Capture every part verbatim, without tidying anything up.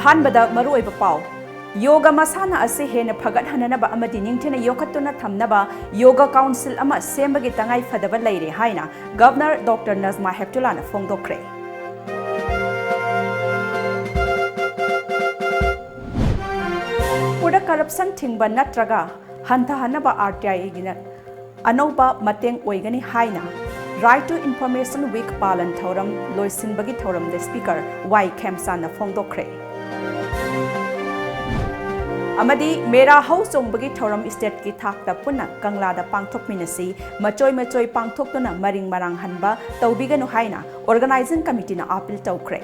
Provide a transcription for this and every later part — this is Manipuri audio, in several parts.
ꯑꯍꯥꯟꯕꯗ ꯃꯔꯨꯑꯣꯏꯕ ꯄꯥꯎ꯫ ꯌꯣꯒ ꯃꯁꯥꯟꯅ ꯑꯁꯤ ꯍꯦꯟꯅ ꯐꯒꯠꯍꯟꯅꯅꯕ ꯑꯃꯗꯤ ꯅꯤꯡꯊꯤꯅ ꯌꯣꯛꯈꯠꯇꯨꯅ ꯊꯝꯅꯕ ꯌꯣꯒ ꯀꯥꯎꯟꯁꯤꯜ ꯑꯃ ꯁꯦꯝꯕꯒꯤ ꯇꯉꯥꯏ ꯐꯗꯕ ꯂꯩꯔꯦ ꯍꯥꯏꯅ ꯒꯚꯔꯅꯔ ꯗꯣꯛꯇꯔ ꯅꯖꯃꯥ ꯍꯦꯞꯇꯨꯂꯥꯅ ꯐꯣꯡꯗꯣꯛꯈ꯭ꯔꯦ꯫ ꯃꯅꯤꯄꯨꯔꯗ ꯀꯔꯞꯁꯟ ꯊꯤꯡꯕ ꯅꯠꯇ꯭ꯔꯒ ꯍꯟꯊꯍꯟꯅꯕ ꯑꯥꯔ ꯇꯤ ꯑꯥꯏꯒꯤꯅ ꯑꯅꯧꯕ ꯃꯇꯦꯡ ꯑꯣꯏꯒꯅꯤ ꯍꯥꯏꯅ Right to Information Week ꯄꯥꯂꯟ ꯊꯧꯔꯝ ꯂꯣꯏꯁꯤꯟꯕꯒꯤ ꯊꯧꯔꯝꯗ ꯁ꯭ꯄꯤꯀꯔ ꯋꯥꯏ ꯈꯦꯝꯆꯥꯟꯅ ꯐꯣꯡꯗꯣꯛꯈ꯭ꯔꯦ꯫ ꯑꯃꯗꯤ ꯃꯦꯔꯥ ꯍꯧ ꯆꯣꯡꯕꯒꯤ ꯊꯧꯔꯝ ꯁ꯭ꯇꯦꯠꯀꯤ ꯊꯥꯛꯇ ꯄꯨꯟꯅ ꯀꯪꯂꯥꯗ ꯄꯥꯡꯊꯣꯛꯃꯤꯟꯅꯁꯤ, ꯃꯆꯣꯏ ꯃꯆꯣꯏ ꯄꯥꯡꯊꯣꯛꯇꯨꯅ ꯃꯔꯤꯡ ꯃꯔꯥꯡ ꯍꯟꯕ ꯇꯧꯕꯤꯒꯅꯨ ꯍꯥꯏꯅ ꯑꯣꯔꯒꯅꯥꯏꯖꯤꯡ ꯀꯃꯤꯇꯤꯅ ꯑꯥꯄꯤꯜ ꯇꯧꯈ꯭ꯔꯦ꯫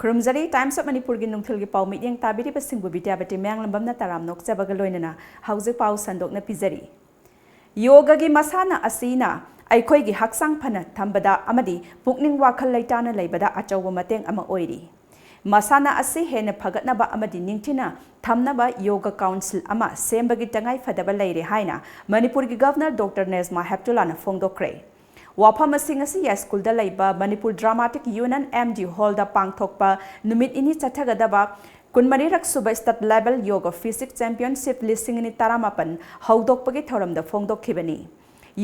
ꯈꯨꯔꯨꯝꯖꯔꯤ꯫ Times of ꯃꯅꯤꯄꯨꯔꯒꯤ ꯅꯨꯡꯊꯤꯜꯒꯤ ꯄꯥꯎ ꯃꯤꯠꯌꯦꯡ ꯇꯥꯕꯤꯔꯤꯕꯁꯤꯡꯕꯨ ꯕꯤꯗ꯭ꯌꯥꯕꯇꯤ ꯃꯌꯥꯡꯂꯝꯕꯝꯅ ꯇꯔꯥꯝꯅ ꯑꯣꯛꯆꯕꯒ ꯂꯣꯏꯅꯅ ꯍꯧꯖꯤꯛ ꯄꯥꯎ ꯁꯟꯗꯣꯛꯅ ꯄꯤꯖꯔꯤ꯫ ꯌꯣꯒꯒꯤ ꯃꯁꯥꯟꯅ ꯑꯁꯤꯅ ꯑꯩꯈꯣꯏꯒꯤ ꯍꯛꯆꯥꯡ ꯐꯅ ꯊꯝꯕꯗ ꯑꯃꯗꯤ ꯄꯨꯛꯅꯤꯡ ꯋꯥꯈꯜ ꯂꯩꯇꯥꯅ ꯂꯩꯕꯗ ꯑꯆꯧꯕ ꯃꯇꯦꯡ ꯑꯃ ꯑꯣꯏꯔꯤ꯫ ꯃꯁꯥꯟꯅ ꯑꯁꯤ ꯍꯦꯟꯅ ꯐꯒꯠꯅꯕ ꯑꯃꯗꯤ ꯅꯤꯡꯊꯤꯅ ꯊꯝꯅꯕ ꯌꯣꯒ ꯀꯥꯎꯟꯁꯤꯜ ꯑꯃ ꯁꯦꯝꯕꯒꯤ ꯇꯉꯥꯏ ꯐꯗꯕ ꯂꯩꯔꯦ ꯍꯥꯏꯅ ꯃꯅꯤꯄꯨꯔꯒꯤ ꯒꯚꯔꯅꯔ ꯗꯣꯛꯇꯔ ꯅꯦꯖꯃꯥ ꯍꯦꯞꯇꯨꯂꯥꯅ ꯐꯣꯡꯗꯣꯛꯈ꯭ꯔꯦ꯫ ꯋꯥꯐꯝ ꯑꯁꯤ ꯉꯁꯤ ꯌꯥꯏꯁ꯭ꯀꯨꯜꯗ ꯂꯩꯕ Manipur dramatic union, M D ꯍꯣꯜꯗ ꯄꯥꯡꯊꯣꯛꯄ ꯅꯨꯃꯤꯠ ꯅꯤꯅꯤ ꯆꯠꯊꯒꯗꯕ ꯀꯨꯟꯃꯔꯤꯔꯛ ꯁꯨꯕ state level yoga physique championship ꯂꯤꯁꯤꯡ ꯑꯅꯤ ꯇꯔꯥꯃꯥꯄꯟ ꯍꯧꯗꯣꯛꯄꯒꯤ ꯊꯧꯔꯝꯗ ꯐꯣꯡꯗꯣꯛꯈꯤꯕꯅꯤ꯫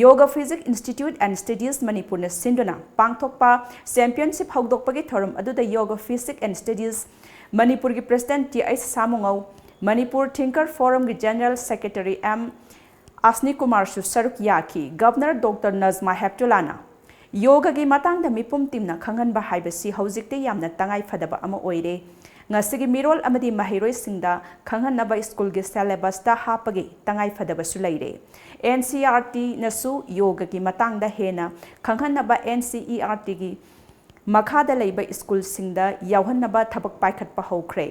Yoga physique institute and studies ꯃꯅꯤꯄꯨꯔꯅ ꯁꯤꯟꯗꯨꯅ ꯄꯥꯡꯊꯣꯛꯄ ꯆꯦꯝꯄꯤꯌꯟꯁꯤꯞ ꯍꯧꯗꯣꯛꯄꯒꯤ ꯊꯧꯔꯝ ꯑꯗꯨꯗ ꯌꯣꯒ ꯐꯤꯖꯤꯛ ꯑꯦꯟ ꯁ꯭ꯇꯗꯤꯁ ꯃꯅꯤꯄꯨꯔꯒꯤ president T H Samungou, Manipur thinker ꯐꯣꯔꯝꯒꯤ ꯖꯦꯅꯔꯦꯜ ꯁꯦꯀ꯭ꯔꯦꯇꯔꯤ ꯑꯦꯝ ꯑꯁꯅꯤ ꯀꯨꯃꯥꯔꯁꯨ ꯁꯔꯨꯛ ꯌꯥꯈꯤ꯫ ꯒꯚꯔꯅꯔ ꯗꯣꯛꯇꯔ ꯅꯖꯃꯥ ꯍꯦꯞꯇꯨꯂꯥꯅ ꯌꯣꯒꯒꯤ ꯃꯇꯥꯡꯗ ꯃꯤꯄꯨꯝ ꯇꯤꯝꯅ ꯈꯪꯍꯟꯕ ꯍꯥꯏꯕꯁꯤ ꯍꯧꯖꯤꯛꯇꯤ ꯌꯥꯝꯅ ꯇꯉꯥꯏ ꯐꯗꯕ ꯑꯃ ꯑꯣꯏꯔꯦ꯫ ꯉꯁꯤꯒꯤ ꯃꯤꯔꯣꯜ ꯑꯃꯗꯤ ꯃꯍꯩꯔꯣꯏꯁꯤꯡꯗ ꯈꯪꯍꯟꯅꯕ ꯁ꯭ꯀꯨꯜꯒꯤ ꯁꯦꯂꯦꯕꯁꯇ ꯍꯥꯞꯄꯒꯤ ꯇꯉꯥꯏ ꯐꯗꯕꯁꯨ ꯂꯩꯔꯦ꯫ ꯑꯦꯟ ꯁꯤ ꯏ ꯑꯥꯔ ꯇꯤꯅꯁꯨ ꯌꯣꯒꯒꯤ ꯃꯇꯥꯡꯗ ꯍꯦꯟꯅ ꯈꯪꯍꯟꯅꯕ ꯑꯦꯟ ꯁꯤ ꯏ ꯑꯥꯔ ꯇꯤꯒꯤ ꯃꯈꯥꯗ ꯂꯩꯕ ꯁ꯭ꯀꯨꯜꯁꯤꯡꯗ ꯌꯥꯎꯍꯟꯅꯕ ꯊꯕꯛ ꯄꯥꯏꯈꯠꯄ ꯍꯧꯈ꯭ꯔꯦ꯫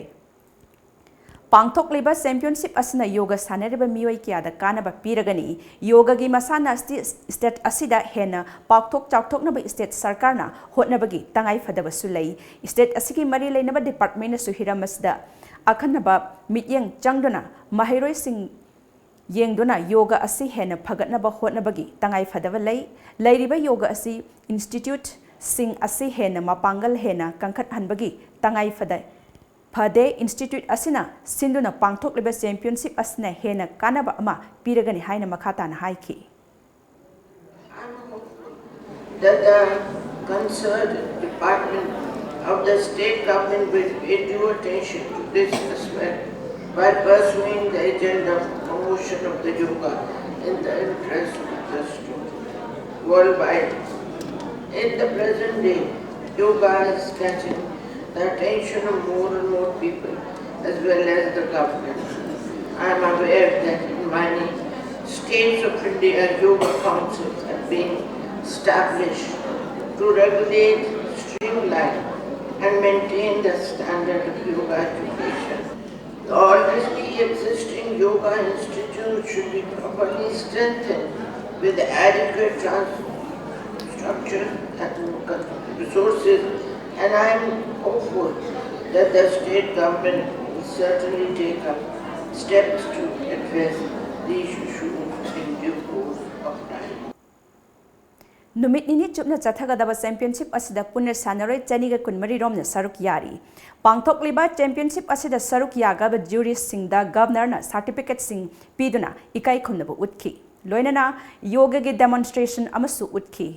ꯄꯥꯡꯊꯣꯛꯂꯤꯕ ꯆꯦꯝꯄꯤꯌꯟꯁꯤꯞ ꯑꯁꯤꯅ ꯌꯣꯒ ꯁꯥꯟꯅꯔꯤꯕ ꯃꯤꯑꯣꯏ ꯀꯌꯥꯗ ꯀꯥꯟꯅꯕ ꯄꯤꯔꯒꯅꯤ꯫ ꯌꯣꯒꯒꯤ ꯃꯁꯥꯟꯅ ꯑꯁꯤ ꯁ꯭ꯇꯦꯠ ꯑꯁꯤꯗ ꯍꯦꯟꯅ ꯄꯥꯛꯊꯣꯛ ꯆꯥꯎꯊꯣꯛꯅꯕ ꯁ꯭ꯇꯦꯠ ꯁꯔꯀꯥꯔꯅ ꯍꯣꯠꯅꯕꯒꯤ ꯇꯉꯥꯏ ꯐꯗꯕꯁꯨ ꯂꯩ꯫ ꯁ꯭ꯇꯦꯠ ꯑꯁꯤꯒꯤ ꯃꯔꯤ ꯂꯩꯅꯕ ꯗꯤꯄꯥꯔꯠꯃꯦꯟꯅꯁꯨ ꯍꯤꯔꯝ ꯑꯁꯤꯗ ꯑꯈꯟꯅꯕ ꯃꯤꯠꯌꯦꯡ ꯆꯪꯗꯨꯅ ꯃꯍꯩꯔꯣꯏꯁꯤꯡ ꯌꯦꯡꯗꯨꯅ ꯌꯣꯒ ꯑꯁꯤ ꯍꯦꯟꯅ ꯐꯒꯠꯅꯕ ꯍꯣꯠꯅꯕꯒꯤ ꯇꯉꯥꯏ ꯐꯗꯕ ꯂꯩ꯫ ꯂꯩꯔꯤꯕ ꯌꯣꯒ ꯑꯁꯤ instituteꯁꯤꯡ ꯑꯁꯤ ꯍꯦꯟꯅ ꯃꯄꯥꯡꯒꯜ ꯍꯦꯟꯅ ꯀꯟꯈꯠꯍꯟꯕꯒꯤ ꯇꯉꯥꯏ ꯐꯗ-, ꯐꯗꯦ꯫ Institute ꯑꯁꯤꯅ ꯁꯤꯟꯗꯨꯅ ꯄꯥꯡꯊꯣꯛꯂꯤꯕ championship ꯑꯁꯤꯅ ꯍꯦꯟꯅ ꯀꯥꯟꯅꯕ ꯑꯃ ꯄꯤꯔꯒꯅꯤ ꯍꯥꯏꯅ ꯃꯈꯥ ꯇꯥꯅ ꯍꯥꯏꯈꯤ꯫ That the concerned department of the state government will pay due attention to this aspect while pursuing the agenda of promotion of the yoga in the interest of the students worldwide. In the present day, yoga is catching the attention of more and more people as well as the government. I am aware that in many states of India, yoga councils have been established to regulate, streamline, and maintain the standard of yoga education. The already existing yoga institute should be properly strengthened with adequate trans- structure and resources, and I am hopeful that the state government will certainly take up steps to address these issues in due course of time. ꯅꯨꯃꯤꯠ ꯅꯤꯅꯤ ꯆꯨꯞꯅ ꯆꯠꯊꯒꯗꯕ championship ꯑꯁꯤꯗ ꯄꯨꯟꯅ ꯁꯥꯟꯅꯔꯣꯏ ꯆꯅꯤꯒ ꯀꯨꯟꯃꯔꯤ ꯔꯣꯝꯅ ꯁꯔꯨꯛ ꯌꯥꯔꯤ꯫ ꯄꯥꯡꯊꯣꯛꯂꯤꯕ championship ꯑꯁꯤꯗ ꯁꯔꯨꯛ ꯌꯥꯒꯕ juryꯁꯤꯡꯗ governorꯅ certificateꯁꯤꯡ ꯄꯤꯗꯨꯅ ꯏꯀꯥꯏ ꯈꯨꯝꯅꯕ ꯎꯠꯈꯤ꯫ ꯂꯣꯏꯅꯅ ꯌꯣꯒꯒꯤ demonstration ꯑꯃꯁꯨ ꯎꯠꯈꯤ꯫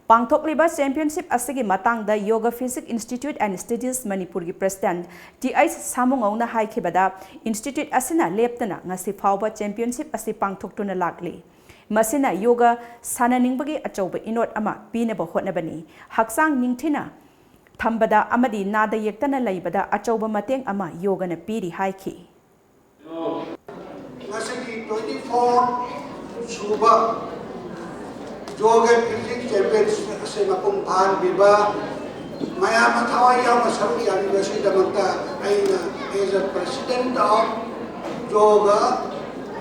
ꯄꯥꯡꯊꯣꯛꯂꯤꯕ championship ꯑꯁꯤꯒꯤ ꯃꯇꯥꯡꯗ Yoga Physique Institute and Studies ꯃꯅꯤꯄꯨꯔꯒꯤ president ꯇꯤ ꯑꯩꯆ ꯁꯥꯃꯨꯉꯧꯅ ꯍꯥꯏꯈꯤꯕꯗ, institute ꯑꯁꯤꯅ ꯂꯦꯞꯇꯅ ꯉꯁꯤ ꯐꯥꯎꯕ championship ꯑꯁꯤ ꯄꯥꯡꯊꯣꯛꯇꯨꯅ ꯂꯥꯛꯂꯤ꯫ ꯃꯁꯤꯅ ꯌꯣꯒ ꯁꯥꯟꯅꯅꯤꯡꯕꯒꯤ ꯑꯆꯧꯕ ꯏꯅꯣꯠ ꯑꯃ ꯄꯤꯅꯕ ꯍꯣꯠꯅꯕꯅꯤ꯫ ꯍꯛꯆꯥꯡ ꯅꯤꯡꯊꯤꯅ ꯊꯝꯕꯗ ꯑꯃꯗꯤ ꯅꯥꯗ ꯌꯦꯛꯇꯅ ꯂꯩꯕꯗ ꯑꯆꯧꯕ ꯃꯇꯦꯡ ꯑꯃ ꯌꯣꯒꯅ ꯄꯤꯔꯤ ꯍꯥꯏꯈꯤ꯫ ꯉꯁꯤꯒꯤ twenty four ꯁꯨꯕ ꯌꯣꯒ ꯐꯤꯖꯤꯛ ꯆꯦꯝꯄꯤꯌꯟꯁꯤꯞ ꯑꯁꯤ ꯃꯄꯨꯡ ꯐꯥꯍꯟꯕꯤꯕ, ꯃꯌꯥꯝꯅ ꯊꯋꯥꯏ ꯌꯥꯎꯅ ꯁꯔꯨꯛ ꯌꯥꯕꯤꯕꯁꯤꯗꯃꯛꯇ ꯑꯩꯅ as a president of Yoga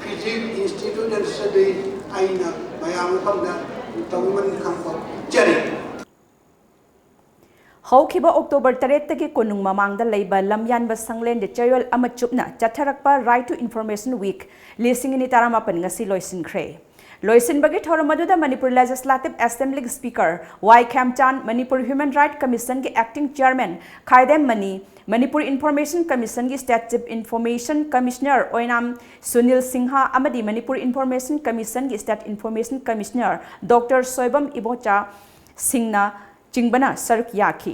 Physique Institute and Study ꯑꯩꯅ ꯃꯌꯥꯝ ꯃꯐꯝꯗ ꯇꯧꯕꯤꯃꯟ ꯈꯪꯕ ꯆꯔꯤ꯫ ꯍꯧꯈꯤꯕ ꯑꯣꯛꯇꯣꯕꯔ ꯇꯔꯦꯠꯇꯒꯤ ꯀꯣꯅꯨꯡ ꯃꯃꯥꯡꯗ ꯂꯩꯕ ꯂꯝꯌꯥꯟꯕ ꯁꯪꯂꯦꯟꯗ ꯆꯌꯣꯜ ꯑꯃ ꯆꯨꯞꯅ ꯆꯠꯊꯔꯛꯄ Right to Information Week ꯂꯤꯁꯤꯡ ꯑꯅꯤ ꯇꯔꯥꯃꯥꯄꯟ ꯉꯁꯤ ꯂꯣꯏꯁꯤꯟꯈ꯭ꯔꯦ꯫ ꯂꯣꯏꯁꯤꯟꯕꯒꯤ ꯊꯧꯔꯝ ꯑꯗꯨꯗ Manipur Legislative Assembly Speaker Y Khemchand, Manipur Human Right Commission ꯒꯤ Acting Chairman Khaidem Mani, Manipur Information Commission ꯒꯤ State Chief Information Commissioner ꯑꯣꯏꯅꯥꯝ ꯁꯨꯅꯤꯜ ꯁꯤꯡꯍ ꯑꯃꯗꯤ ꯃꯅꯤꯄꯨꯔ Information Commission ꯒꯤ State Information Commissioner doctor Soibam Ibocha ꯁꯤꯡꯅ ꯆꯤꯡꯕꯅ ꯁꯔꯨꯛ ꯌꯥꯈꯤ꯫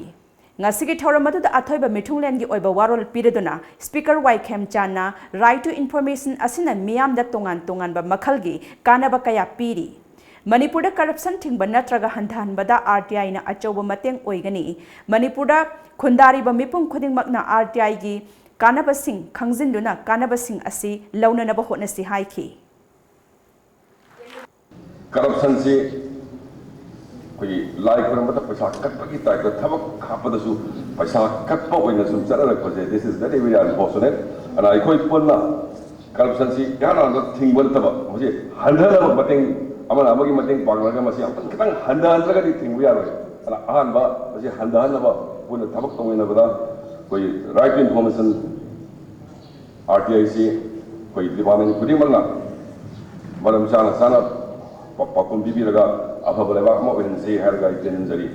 ꯉꯁꯤꯒꯤ ꯊꯧꯔꯝ ꯑꯗꯨꯗ ꯑꯊꯣꯏꯕ ꯃꯤꯊꯨꯡꯂꯦꯟꯒꯤ ꯑꯣꯏꯕ ꯋꯥꯔꯣꯜ ꯄꯤꯔꯗꯨꯅ Speaker Y ꯈꯦꯝꯆꯥꯟꯅ Right to Information ꯑꯁꯤꯅ ꯃꯤꯌꯥꯝꯗ ꯇꯣꯉꯥꯟ ꯇꯣꯉꯥꯟꯕ ꯃꯈꯜꯒꯤ ꯀꯥꯟꯅꯕ ꯀꯌꯥ ꯄꯤꯔꯤ꯫ ꯃꯅꯤꯄꯨꯔꯗ corruption ꯊꯤꯡꯕ ꯅꯠꯇ꯭ꯔꯒ ꯍꯟꯊꯍꯟꯕꯗ RTI ꯅ ꯑꯆꯧꯕ ꯃꯇꯦꯡ ꯑꯣꯏꯒꯅꯤ꯫ ꯃꯅꯤꯄꯨꯔꯗ ꯈꯨꯟꯗꯥꯔꯤꯕ ꯃꯤꯄꯨꯝ ꯈꯨꯗꯤꯡꯃꯛꯅ RTI ꯒꯤ ꯀꯥꯟꯅꯕꯁꯤꯡ ꯈꯪꯖꯤꯟꯗꯨꯅ ꯀꯥꯟꯅꯕꯁꯤꯡ ꯑꯁꯤ ꯂꯧꯅꯅꯕ ꯍꯣꯠꯅꯁꯤ ꯍꯥꯏꯈꯤ꯫ Corruption ꯁꯤ ꯑꯩꯈꯣꯏꯒꯤ ꯂꯥꯏ ꯈꯨꯔꯨꯝꯕꯗ ꯄꯩꯁꯥ ꯀꯠꯄꯒꯤ type ꯇ ꯊꯕꯛ ꯍꯥꯞꯄꯗꯁꯨ ꯄꯩꯁꯥ ꯀꯠꯄ ꯑꯣꯏꯅ ꯁꯨꯝ ꯆꯠꯅꯔꯛꯄꯁꯦ, this is very very unfortunate꯫ ꯑꯗꯨꯅ ꯑꯩꯈꯣꯏ ꯄꯨꯟꯅ corruption ꯁꯤ ꯏꯍꯥꯟ ꯍꯥꯟꯕ ꯊꯤꯡꯕ ꯅꯠꯇꯕ, ꯃꯁꯤ ꯍꯟꯊꯅꯕ ꯃꯇꯦꯡ, ꯑꯃꯅ ꯑꯃꯒꯤ ꯃꯇꯦꯡ ꯄꯥꯡꯅꯔꯒ ꯃꯁꯤ ꯑꯃꯨꯛꯇꯪ ꯈꯤꯇꯪ ꯍꯟꯊꯍꯟꯗ꯭ꯔꯒꯗꯤ ꯊꯤꯡꯕ ꯌꯥꯔꯣꯏ꯫ ꯑꯗꯨꯅ ꯑꯍꯥꯟꯕ ꯃꯁꯤ ꯍꯟꯊꯍꯟꯅꯕ ꯄꯨꯟꯅ ꯊꯕꯛ ꯇꯧꯃꯤꯟꯅꯕꯗ ꯑꯩꯈꯣꯏ Right to Information, RTI ꯁꯤ ꯑꯩꯈꯣꯏ department ꯈꯨꯗꯤꯡꯃꯛꯅ ꯃꯔꯝ ꯆꯥꯅ ꯆꯥꯅ ꯄꯥꯎꯈꯨꯝ ꯄꯤꯕꯤꯔꯒ ꯑꯐꯕ ꯂꯩꯕꯥꯛ ꯑꯃ ꯑꯣꯏꯍꯟꯁꯤ ꯍꯥꯏꯔꯒ ꯑꯩ ꯇꯦꯟꯖꯔꯤ꯫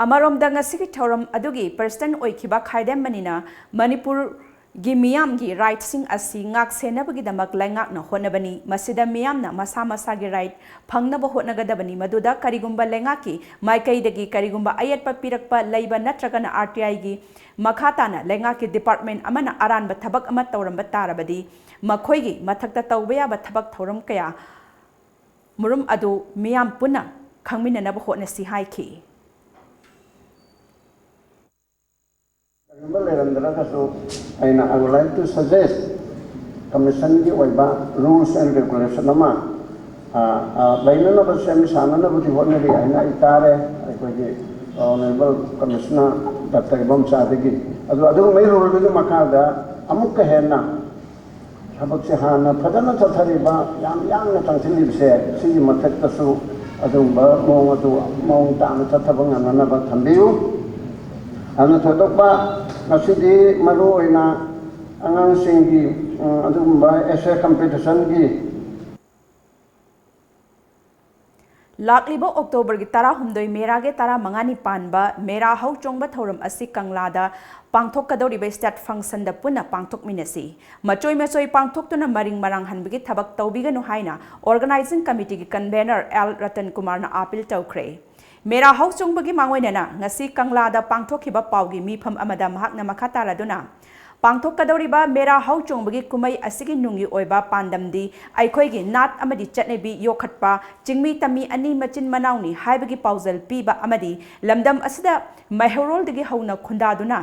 ꯑꯃꯔꯣꯝꯗ ꯉꯁꯤꯒꯤ ꯊꯧꯔꯝ ꯑꯗꯨꯒꯤ President ꯑꯣꯏꯈꯤꯕ ꯈꯥꯏꯗꯦꯝ ꯃꯅꯤꯅ ꯃꯅꯤꯄꯨꯔꯒꯤ ꯃꯤꯌꯥꯝꯒꯤ right ꯁꯤꯡ ꯑꯁꯤ ꯉꯥꯛ ꯁꯦꯟꯅꯕꯒꯤꯗꯃꯛ ꯂꯩꯉꯥꯛꯅ ꯍꯣꯠꯅꯕꯅꯤ꯫ ꯃꯁꯤꯗ ꯃꯤꯌꯥꯝꯅ ꯃꯁꯥ ꯃꯁꯥꯒꯤ right ꯐꯪꯅꯕ ꯍꯣꯠꯅꯒꯗꯕꯅꯤ꯫ ꯃꯗꯨꯗ ꯀꯔꯤꯒꯨꯝꯕ ꯂꯩꯉꯥꯛꯀꯤ ꯃꯥꯏꯀꯩꯗꯒꯤ ꯀꯔꯤꯒꯨꯝꯕ ꯑꯌꯦꯠꯄ ꯄꯤꯔꯛꯄ ꯂꯩꯕ ꯅꯠꯇ꯭ꯔꯒꯅ RTI ꯒꯤ ꯃꯈꯥ ꯇꯥꯅ ꯂꯩꯉꯥꯛꯀꯤ department ꯑꯃꯅ ꯑꯔꯥꯟꯕ ꯊꯕꯛ ꯑꯃ ꯇꯧꯔꯝꯕ ꯇꯥꯔꯕꯗꯤ ꯃꯈꯣꯏꯒꯤ ꯃꯊꯛꯇ ꯇꯧꯕ ꯌꯥꯕ ꯊꯕꯛ ꯊꯧꯔꯝ ꯀꯌꯥ ꯃꯔꯨꯝ ꯑꯗꯨ ꯃꯤꯌꯥꯝ ꯄꯨꯟꯅ ꯈꯪꯃꯤꯟꯅꯅꯕ ꯍꯣꯠꯅꯁꯤ ꯍꯥꯏꯈꯤ꯫ ꯀꯔꯤꯒꯨꯝꯕ ꯂꯩꯔꯝꯗ꯭ꯔꯒꯁꯨ ꯑꯩꯅ I would like to suggest commission ꯒꯤ ꯑꯣꯏꯕ rules and regulation ꯑꯃ ꯂꯩꯅꯅꯕ ꯁꯦꯝ ꯁꯥꯅꯅꯕꯗꯤ ꯍꯣꯠꯅꯔꯤ ꯍꯥꯏꯅ ꯑꯩ ꯇꯥꯔꯦ꯫ ꯑꯩꯈꯣꯏꯒꯤ Honourable Commissioner ꯗꯥꯛꯇꯔ ꯏꯕꯣꯝꯆꯥꯗꯒꯤ ꯑꯗꯨ ꯑꯗꯨꯒꯨꯝꯕꯒꯤ rule ꯗꯨꯒꯤ ꯃꯈꯥꯗ ꯑꯃꯨꯛꯀ ꯍꯦꯟꯅ ꯊꯕꯛꯁꯦ ꯍꯥꯟꯅ ꯐꯖꯅ ꯆꯠꯊꯔꯤꯕ ꯌꯥꯝ ꯌꯥꯡꯅ ꯆꯪꯁꯤꯜꯂꯤꯕꯁꯦ ꯁꯤꯒꯤ ꯃꯊꯛꯇꯁꯨ ꯑꯗꯨꯒꯨꯝꯕ ꯃꯑꯣꯡ ꯑꯗꯨ ꯃꯑꯣꯡ ꯇꯥꯅ ꯆꯠꯊꯕ ꯉꯝꯅꯅꯕ ꯊꯝꯕꯤꯌꯨ꯫ ꯑꯗꯨꯅ ꯊꯣꯏꯗꯣꯛꯄ ꯉꯁꯤꯗꯤ ꯃꯔꯨ ꯑꯣꯏꯅ ꯑꯉꯥꯡꯁꯤꯡꯒꯤ, ꯎꯝ, ꯑꯗꯨꯒꯨꯝꯕ essay competitionꯒꯤ ꯂꯥꯛꯂꯤꯕ ꯑꯣꯛꯇꯣꯕꯔꯒꯤ ꯇꯔꯥꯍꯨꯝꯗꯣꯏ ꯃꯦꯔꯥꯒꯤ ꯇꯔꯥꯃꯉꯥꯅꯤ ꯄꯥꯟꯕ ꯃꯦꯔꯥ ꯍꯧ ꯆꯣꯡꯕ ꯊꯧꯔꯝ ꯑꯁꯤ ꯀꯪꯂꯥꯗ ꯄꯥꯡꯊꯣꯛꯀꯗꯧꯔꯤꯕ state functionꯗ ꯄꯨꯟꯅ ꯄꯥꯡꯊꯣꯛꯃꯤꯟꯅꯁꯤ꯫ ꯃꯆꯣꯏ ꯃꯆꯣꯏ ꯄꯥꯡꯊꯣꯛꯇꯨꯅ ꯃꯔꯤꯡ ꯃꯔꯥꯡꯍꯟꯕꯒꯤ ꯊꯕꯛ ꯇꯧꯕꯤꯒꯅꯨ ꯍꯥꯏꯅ organizing committeeꯒꯤ convener ꯑꯦꯜ ꯔꯇꯟ ꯀꯨꯃꯥꯔꯅ appeal ꯇꯧꯈ꯭ꯔꯦ꯫ ꯃꯦꯔꯥ ꯍꯧ ꯆꯣꯡꯕꯒꯤ ꯃꯥꯡꯑꯣꯏꯅꯅ ꯉꯁꯤ ꯀꯪꯂꯥꯗ ꯄꯥꯡꯊꯣꯛꯈꯤꯕ ꯄꯥꯎꯒꯤ ꯃꯤꯐꯝ ꯑꯃꯗ ꯃꯍꯥꯛꯅ ꯃꯈꯥ ꯇꯥꯔꯗꯨꯅ, ꯄꯥꯡꯊꯣꯛꯀꯗꯧꯔꯤꯕ ꯃꯦꯔꯥ ꯍꯧ ꯆꯣꯡꯕꯒꯤ ꯀꯨꯝꯍꯩ ꯑꯁꯤꯒꯤ ꯅꯨꯡꯒꯤ ꯑꯣꯏꯕ ꯄꯥꯟꯗꯝꯗꯤ ꯑꯩꯈꯣꯏꯒꯤ ꯅꯥꯠ ꯑꯃꯗꯤ ꯆꯠꯅꯕꯤ ꯌꯣꯛꯈꯠꯄ, ꯆꯤꯡꯃꯤ ꯇꯝꯃꯤ ꯑꯅꯤ ꯃꯆꯤꯟ ꯃꯅꯥꯎꯅꯤ ꯍꯥꯏꯕꯒꯤ ꯄꯥꯎꯖꯦꯜ ꯄꯤꯕ ꯑꯃꯗꯤ ꯂꯝꯗꯝ ꯑꯁꯤꯗ ꯃꯩꯍꯧꯔꯣꯜꯗꯒꯤ ꯍꯧꯅ ꯈꯨꯟꯗꯥꯗꯨꯅ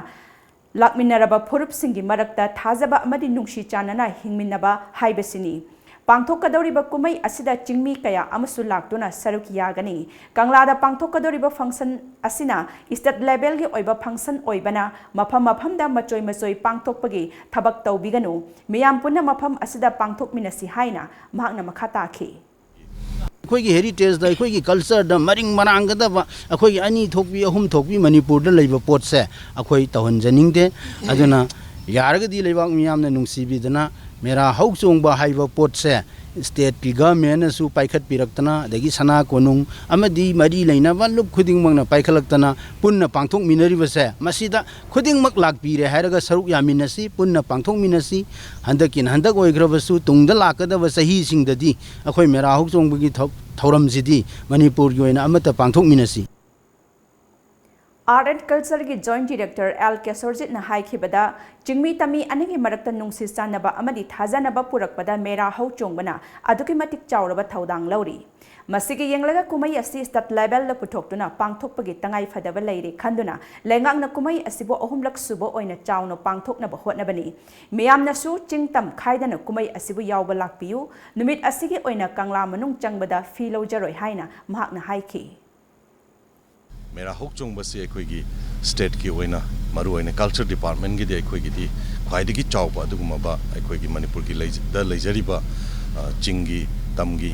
ꯂꯥꯛꯃꯤꯟꯅꯔꯕ ꯐꯨꯔꯨꯞꯁꯤꯡꯒꯤ ꯃꯔꯛꯇ ꯊꯥꯖꯕ ꯑꯃꯗꯤ ꯅꯨꯡꯁꯤ ꯆꯥꯟꯅꯅ ꯍꯤꯡꯃꯤꯟꯅꯕ ꯍꯥꯏꯕꯁꯤꯅꯤ꯫ ꯄꯥꯡꯊꯣꯛꯀꯗꯧꯔꯤꯕ ꯀꯨꯝꯍꯩ ꯑꯁꯤꯗ ꯆꯤꯡꯃꯤ ꯀꯌꯥ ꯑꯃꯁꯨ ꯂꯥꯛꯇꯨꯅ ꯁꯔꯨꯛ ꯌꯥꯒꯅꯤ꯫ ꯀꯪꯂꯥꯗ ꯄꯥꯡꯊꯣꯛꯀꯗꯧꯔꯤꯕ function ꯑꯁꯤꯅ state levelꯒꯤ ꯑꯣꯏꯕ function ꯑꯣꯏꯕꯅ ꯃꯐꯝ ꯃꯐꯝꯗ ꯃꯆꯣꯏ ꯃꯆꯣꯏ ꯄꯥꯡꯊꯣꯛꯄꯒꯤ ꯊꯕꯛ ꯇꯧꯕꯤꯒꯅꯨ꯫ ꯃꯤꯌꯥꯝ ꯄꯨꯟꯅ ꯃꯐꯝ ꯑꯁꯤꯗ ꯄꯥꯡꯊꯣꯛꯃꯤꯟꯅꯁꯤ ꯍꯥꯏꯅ ꯃꯍꯥꯛꯅ ꯃꯈꯥ ꯇꯥꯈꯤ꯫ ꯑꯩꯈꯣꯏꯒꯤ ꯍꯦꯔꯤꯇꯦꯖꯇ, ꯑꯩꯈꯣꯏꯒꯤ ꯀꯜꯆꯔꯗ ꯃꯔꯤꯡ ꯃꯔꯥꯡꯒꯗꯕ ꯑꯩꯈꯣꯏꯒꯤ ꯑꯅꯤ ꯊꯣꯛꯄꯤ, ꯑꯍꯨꯝ ꯊꯣꯛꯄꯤ ꯃꯅꯤꯄꯨꯔꯗ ꯂꯩꯕ ꯄꯣꯠꯁꯦ ꯑꯩꯈꯣꯏ ꯇꯧꯍꯟꯖꯅꯤꯡꯗꯦ꯫ ꯑꯗꯨꯅ ꯌꯥꯔꯒꯗꯤ ꯂꯩꯕꯥꯛ ꯃꯤꯌꯥꯝꯅ ꯅꯨꯡꯁꯤꯕꯤꯗꯅ ꯃꯦꯔꯥ ꯍꯧ ꯆꯣꯡꯕ ꯍꯥꯏꯕ ꯄꯣꯠꯁꯦ stateꯀꯤ governmentꯅꯁꯨ ꯄꯥꯏꯈꯠꯄꯤꯔꯛꯇꯅ, ꯑꯗꯒꯤ ꯁꯅꯥ ꯀꯣꯅꯨꯡ ꯑꯃꯗꯤ ꯃꯔꯤ ꯂꯩꯅꯕ ꯂꯨꯞ ꯈꯨꯗꯤꯡꯃꯛꯅ ꯄꯥꯏꯈꯠꯂꯛꯇꯅ ꯄꯨꯟꯅ ꯄꯥꯡꯊꯣꯛꯃꯤꯟꯅꯔꯤꯕꯁꯦ, ꯃꯁꯤꯗ ꯈꯨꯗꯤꯡꯃꯛ ꯂꯥꯛꯄꯤꯔꯦ ꯍꯥꯏꯔꯒ ꯁꯔꯨꯛ ꯌꯥꯃꯤꯟꯅꯁꯤ, ꯄꯨꯟꯅ ꯄꯥꯡꯊꯣꯛꯃꯤꯟꯅꯁꯤ꯫ ꯍꯟꯗꯛꯀꯤꯅ ꯍꯟꯗꯛ ꯑꯣꯏꯈ꯭ꯔꯕꯁꯨ, ꯇꯨꯡꯗ ꯂꯥꯛꯀꯗꯕ ꯆꯍꯤꯁꯤꯡꯗꯗꯤ ꯑꯩꯈꯣꯏ ꯃꯦꯔꯥ ꯍꯧ ꯆꯣꯡꯕꯒꯤ ꯊꯧ-, ꯊꯧꯔꯝꯁꯤꯗꯤ ꯃꯅꯤꯄꯨꯔꯒꯤ ꯑꯣꯏꯅ ꯑꯃꯠꯇ ꯄꯥꯡꯊꯣꯛꯃꯤꯟꯅꯁꯤ꯫ Art and Cultureꯒꯤ Joint Director ꯑꯦꯜ ꯀꯦꯁꯣꯔꯖꯤꯠꯅ ꯍꯥꯏꯈꯤꯕꯗ, ꯆꯤꯡꯃꯤ ꯇꯝꯃꯤ ꯑꯅꯤꯒꯤ ꯃꯔꯛꯇ ꯅꯨꯡꯁꯤ ꯆꯥꯟꯅꯕ ꯑꯃꯗꯤ ꯊꯥꯖꯅꯕ ꯄꯨꯔꯛꯄꯗ ꯃꯦꯔꯥ ꯍꯧ ꯆꯣꯡꯕꯅ ꯑꯗꯨꯛꯀꯤ ꯃꯇꯤꯛ ꯆꯥꯎꯔꯕ ꯊꯧꯗꯥꯡ ꯂꯧꯔꯤ꯫ ꯃꯁꯤꯒꯤ ꯌꯦꯡꯂꯒ ꯀꯨꯝꯍꯩ ꯑꯁꯤ state levelꯗ ꯄꯨꯊꯣꯛꯇꯨꯅ ꯄꯥꯡꯊꯣꯛꯄꯒꯤ ꯇꯉꯥꯏ ꯐꯗꯕ ꯂꯩꯔꯦ ꯈꯟꯗꯨꯅ ꯂꯩꯉꯥꯛꯅ ꯀꯨꯝꯍꯩ ꯑꯁꯤꯕꯨ ꯑꯍꯨꯝꯂꯛ ꯁꯨꯕ ꯑꯣꯏꯅ ꯆꯥꯎꯅ ꯄꯥꯡꯊꯣꯛꯅꯕ ꯍꯣꯠꯅꯕꯅꯤ꯫ ꯃꯤꯌꯥꯝꯅꯁꯨ ꯆꯤꯡ ꯇꯝ ꯈꯥꯏꯗꯅ ꯀꯨꯝꯍꯩ ꯑꯁꯤꯕꯨ ꯌꯥꯎꯕ ꯂꯥꯛꯄꯤꯌꯨ꯫ ꯅꯨꯃꯤꯠ ꯑꯁꯤꯒꯤ ꯑꯣꯏꯅ ꯀꯪꯂꯥ ꯃꯅꯨꯡ ꯆꯪꯕꯗ fee ꯂꯧꯖꯔꯣꯏ ꯍꯥꯏꯅ ꯃꯍꯥꯛꯅ ꯍꯥꯏꯈꯤ꯫ ꯃꯦꯔꯥ ꯍꯧ ꯆꯣꯡꯕꯁꯤ ꯑꯩꯈꯣꯏꯒꯤ stateꯀꯤ ꯑꯣꯏꯅ, ꯃꯔꯨꯑꯣꯏꯅ culture departmentꯒꯤꯗꯤ ꯑꯩꯈꯣꯏꯒꯤꯗꯤ ꯈ꯭ꯋꯥꯏꯗꯒꯤ ꯆꯥꯎꯕ ꯑꯗꯨꯒꯨꯝꯂꯕ ꯑꯩꯈꯣꯏꯒꯤ ꯃꯅꯤꯄꯨꯔꯒꯤ ꯂꯩ-, ꯗ ꯂꯩꯖꯔꯤꯕ, ꯑ, ꯆꯤꯡꯒꯤ, ꯇꯝꯒꯤ,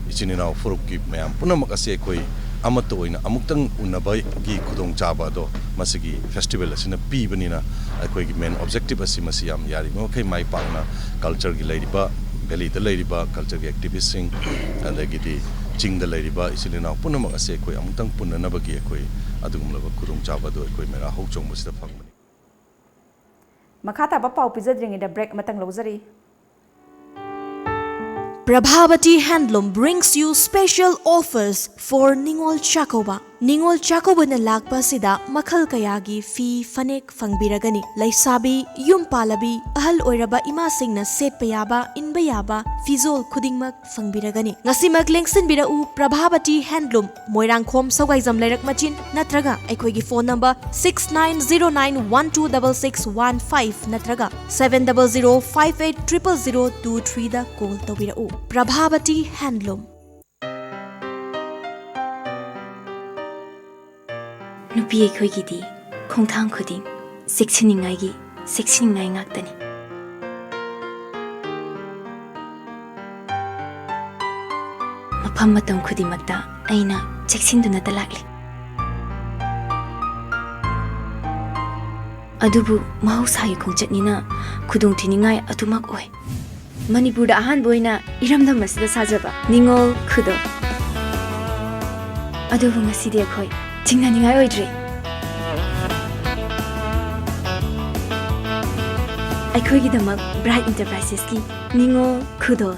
ꯏꯆꯤꯟ ꯏꯅꯥꯎ ꯐꯨꯔꯨꯞꯀꯤ ꯃꯌꯥꯝ ꯄꯨꯝꯅꯃꯛ ꯑꯁꯤ ꯑꯩꯈꯣꯏ ꯑꯃꯠꯇ ꯑꯣꯏꯅ ꯑꯃꯨꯛꯇꯪ ꯎꯅꯕꯒꯤ ꯈꯨꯗꯣꯡꯆꯥꯕ ꯑꯗꯣ ꯃꯁꯤꯒꯤ ꯐꯦꯁꯇꯤꯚꯦꯜ ꯑꯁꯤꯅ ꯄꯤꯕꯅꯤꯅ, ꯑꯩꯈꯣꯏꯒꯤ ꯃꯦꯟ ꯑꯣꯕꯖꯦꯛꯇꯤꯚ ꯑꯁꯤ ꯃꯁꯤ ꯌꯥꯝ ꯌꯥꯔꯤꯕ ꯃꯈꯩ ꯃꯥꯏ ꯄꯥꯛꯅ ꯀꯜꯆꯔꯒꯤ ꯂꯩꯔꯤꯕ, ꯚꯦꯂꯤꯗ ꯂꯩꯔꯤꯕ ꯀꯜꯆꯔꯒꯤ ꯑꯦꯛꯇꯤꯚꯤꯁꯁꯤꯡ, ꯑꯗꯒꯤꯗꯤ ꯆꯤꯡꯗ ꯂꯩꯔꯤꯕ ꯏꯆꯤꯜ ꯏꯅꯥꯎ ꯄꯨꯝꯅꯃꯛ ꯑꯁꯤ ꯑꯩꯈꯣꯏ ꯑꯃꯨꯛꯇꯪ ꯄꯨꯟꯅꯅꯕꯒꯤ ꯑꯩꯈꯣꯏ ꯑꯗꯨꯒꯨꯝꯂꯕ ꯈꯨꯗꯣꯡꯆꯥꯕ ꯑꯗꯨ ꯑꯩꯈꯣꯏ ꯃꯦꯔꯥ ꯍꯧ ꯆꯣꯡꯕꯁꯤꯗ ꯐꯪꯕꯅꯤ꯫ ꯃꯈꯥ ꯇꯥꯕ ꯄꯥꯎ ꯄꯤꯖꯗ꯭ꯔꯤꯉꯩꯗ ꯕ꯭ꯔꯦꯛ ꯑꯃꯇꯪ ꯂꯧꯖꯔꯤ꯫ Prabhavati Handloom brings you special offers for Ningol Chakkouba. ꯅꯤꯉꯣꯜ ꯆꯥꯛꯀꯧꯕꯅ ꯂꯥꯛꯄ ꯑꯁꯤꯗ ꯃꯈꯜ ꯀꯌꯥꯒꯤ ꯐꯤ ꯐꯅꯦꯛ ꯐꯪꯕꯤꯔꯒꯅꯤ꯫ ꯂꯩꯁꯥꯕꯤ, ꯌꯨꯝ ꯄꯥꯜꯂꯕꯤ, ꯑꯍꯜ ꯑꯣꯏꯔꯕ ꯏꯃꯥꯁꯤꯡꯅ ꯁꯦꯠꯄ ꯌꯥꯕ, ꯏꯟꯕ ꯌꯥꯕ ꯐꯤꯖꯣꯜ ꯈꯨꯗꯤꯡꯃꯛ ꯐꯪꯕꯤꯔꯒꯅꯤ꯫ ꯉꯁꯤꯃꯛ ꯂꯦꯡꯁꯤꯟꯕꯤꯔꯛꯎ ꯄ꯭ꯔꯚꯥꯕꯇꯤ ꯍꯦꯟꯗꯂꯨꯝ, ꯃꯣꯏꯔꯥꯡꯈꯣꯝ ꯁꯧꯒꯥꯏꯖꯝ ꯂꯩꯔꯛ ꯃꯆꯤꯟ, ꯅꯠꯇ꯭ꯔꯒ ꯑꯩꯈꯣꯏꯒꯤ phone number six nine zero nine one two double six one five ꯅꯠꯇ꯭ꯔꯒ seven double zero five eight triple zero two three ꯗ ꯀꯣꯜ ꯇꯧꯕꯤꯔꯛꯎ꯫ ꯄ꯭ꯔꯚꯥꯕꯇꯤ ꯍꯦꯟꯗꯂꯨꯝ꯫ ꯅꯨꯄꯤ ꯑꯩꯈꯣꯏꯒꯤꯗꯤ ꯈꯣꯡꯊꯥꯡ ꯈꯨꯗꯤꯡ ꯆꯦꯛꯁꯤꯟꯅꯤꯡꯉꯥꯏꯒꯤ ꯆꯦꯛꯁꯤꯟꯅꯤꯡꯉꯥꯏ ꯉꯥꯛꯇꯅꯤ꯫ ꯃꯐꯝ ꯃꯇꯝ ꯈꯨꯗꯤꯡꯃꯛꯇ ꯑꯩꯅ ꯆꯦꯛꯁꯤꯟꯗꯨꯅꯇ ꯂꯥꯛꯂꯤ꯫ ꯑꯗꯨꯕꯨ ꯃꯍꯧꯁꯥꯒꯤ ꯈꯣꯡꯆꯠꯅꯤꯅ ꯈꯨꯗꯣꯡꯊꯤꯅꯤꯡꯉꯥꯏ ꯑꯗꯨꯃꯛ ꯑꯣꯏ꯫ ꯃꯅꯤꯄꯨꯔꯗ ꯑꯍꯥꯟꯕ ꯑꯣꯏꯅ ꯏꯔꯝꯗꯝ ꯑꯁꯤꯗ ꯁꯥꯖꯕ ꯅꯤꯉꯣꯜ ꯈꯨꯗꯣꯜ꯫ ꯑꯗꯨꯕꯨ ꯉꯁꯤꯗꯤ ꯑꯩꯈꯣꯏ ꯆꯤꯡꯅꯅꯤꯡꯉꯥꯏ ꯑꯣꯏꯗ꯭ꯔꯦ꯫ ꯑꯩꯈꯣꯏꯒꯤꯗꯃꯛ ꯕ꯭ꯔꯥꯏꯠ ꯏꯟꯇꯔꯄ꯭ꯔꯥꯏꯁꯦꯁꯀꯤ ꯅꯤꯉꯣꯜ ꯈꯨꯗꯣꯜ꯫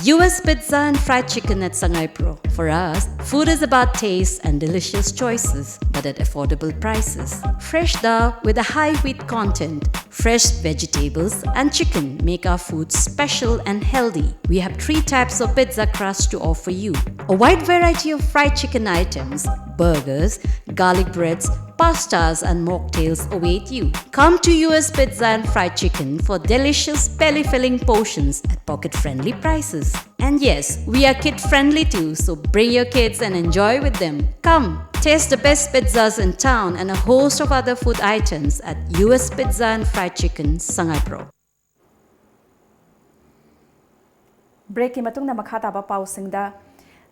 U S Pizza and Fried Chicken at Sangaipro. For us, food is about taste and delicious choices, but at affordable prices. Fresh dal with a high wheat content, fresh vegetables, and chicken make our food special and healthy. We have three types of pizza crust to offer you: a wide variety of fried chicken items, burgers, garlic breads, pastas, and mocktails await you. Come to U S Pizza and Fried Chicken for delicious belly filling portions at pocket friendly prices. And yes, we are kid friendly too, so bring your kids and enjoy with them. Come, taste the best pizzas in town and a host of other food items at U S Pizza and Fried Chicken, Sangaipro. ꯕ꯭ꯔꯦꯛꯀꯤ ꯃꯇꯨꯡꯗ ꯃꯈꯥ ꯇꯥꯕ ꯄꯥꯎꯁꯤꯡꯗ,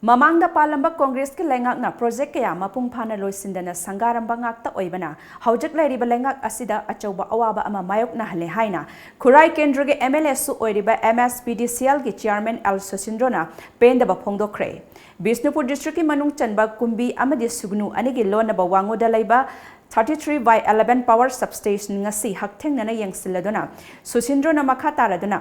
ꯃꯃꯥꯡꯗ ꯄꯥꯜꯂꯝꯕ ꯀꯣꯡꯒ꯭ꯔꯦꯁꯀꯤ ꯂꯩꯉꯥꯛꯅ ꯄ꯭ꯔꯣꯖꯦꯛ ꯀꯌꯥ ꯃꯄꯨꯡ ꯐꯥꯅ ꯂꯣꯏꯁꯤꯟꯗꯅ ꯁꯪꯒꯥꯔꯝꯕ ꯉꯥꯛꯇ ꯑꯣꯏꯕꯅ ꯍꯧꯖꯤꯛ ꯂꯩꯔꯤꯕ ꯂꯩꯉꯥꯛ ꯑꯁꯤꯗ ꯑꯆꯧꯕ ꯑꯋꯥꯕ ꯑꯃ ꯃꯥꯌꯣꯛꯅꯍꯜꯂꯦ ꯍꯥꯏꯅ ꯈꯨꯔꯥꯏ ꯀꯦꯟꯗ꯭ꯔꯒꯤ MLAꯁꯨ ꯑꯣꯏꯔꯤꯕ MSPDCLꯒꯤ chairman L ꯁꯨꯁꯤꯟꯗ꯭ꯔꯣꯅ ꯄꯦꯟꯗꯕ ꯐꯣꯡꯗꯣꯛꯈ꯭ꯔꯦ꯫ ꯕꯤꯁꯅꯨꯄꯨꯔ districtꯀꯤ ꯃꯅꯨꯡ ꯆꯟꯕ ꯀꯨꯝꯕꯤ ꯑꯃꯗꯤ ꯁꯨꯒꯅꯨ ꯑꯅꯤꯒꯤ ꯂꯣꯟꯅꯕ ꯋꯥꯉꯨꯗ ꯂꯩꯕ thirty three by eleven power substation ꯉꯁꯤ ꯍꯛꯊꯦꯡꯅꯅ ꯌꯦꯡꯁꯤꯜꯂꯗꯨꯅ ꯁꯨꯁꯤꯟꯗ꯭ꯔꯣꯅ ꯃꯈꯥ ꯇꯥꯔꯗꯨꯅ,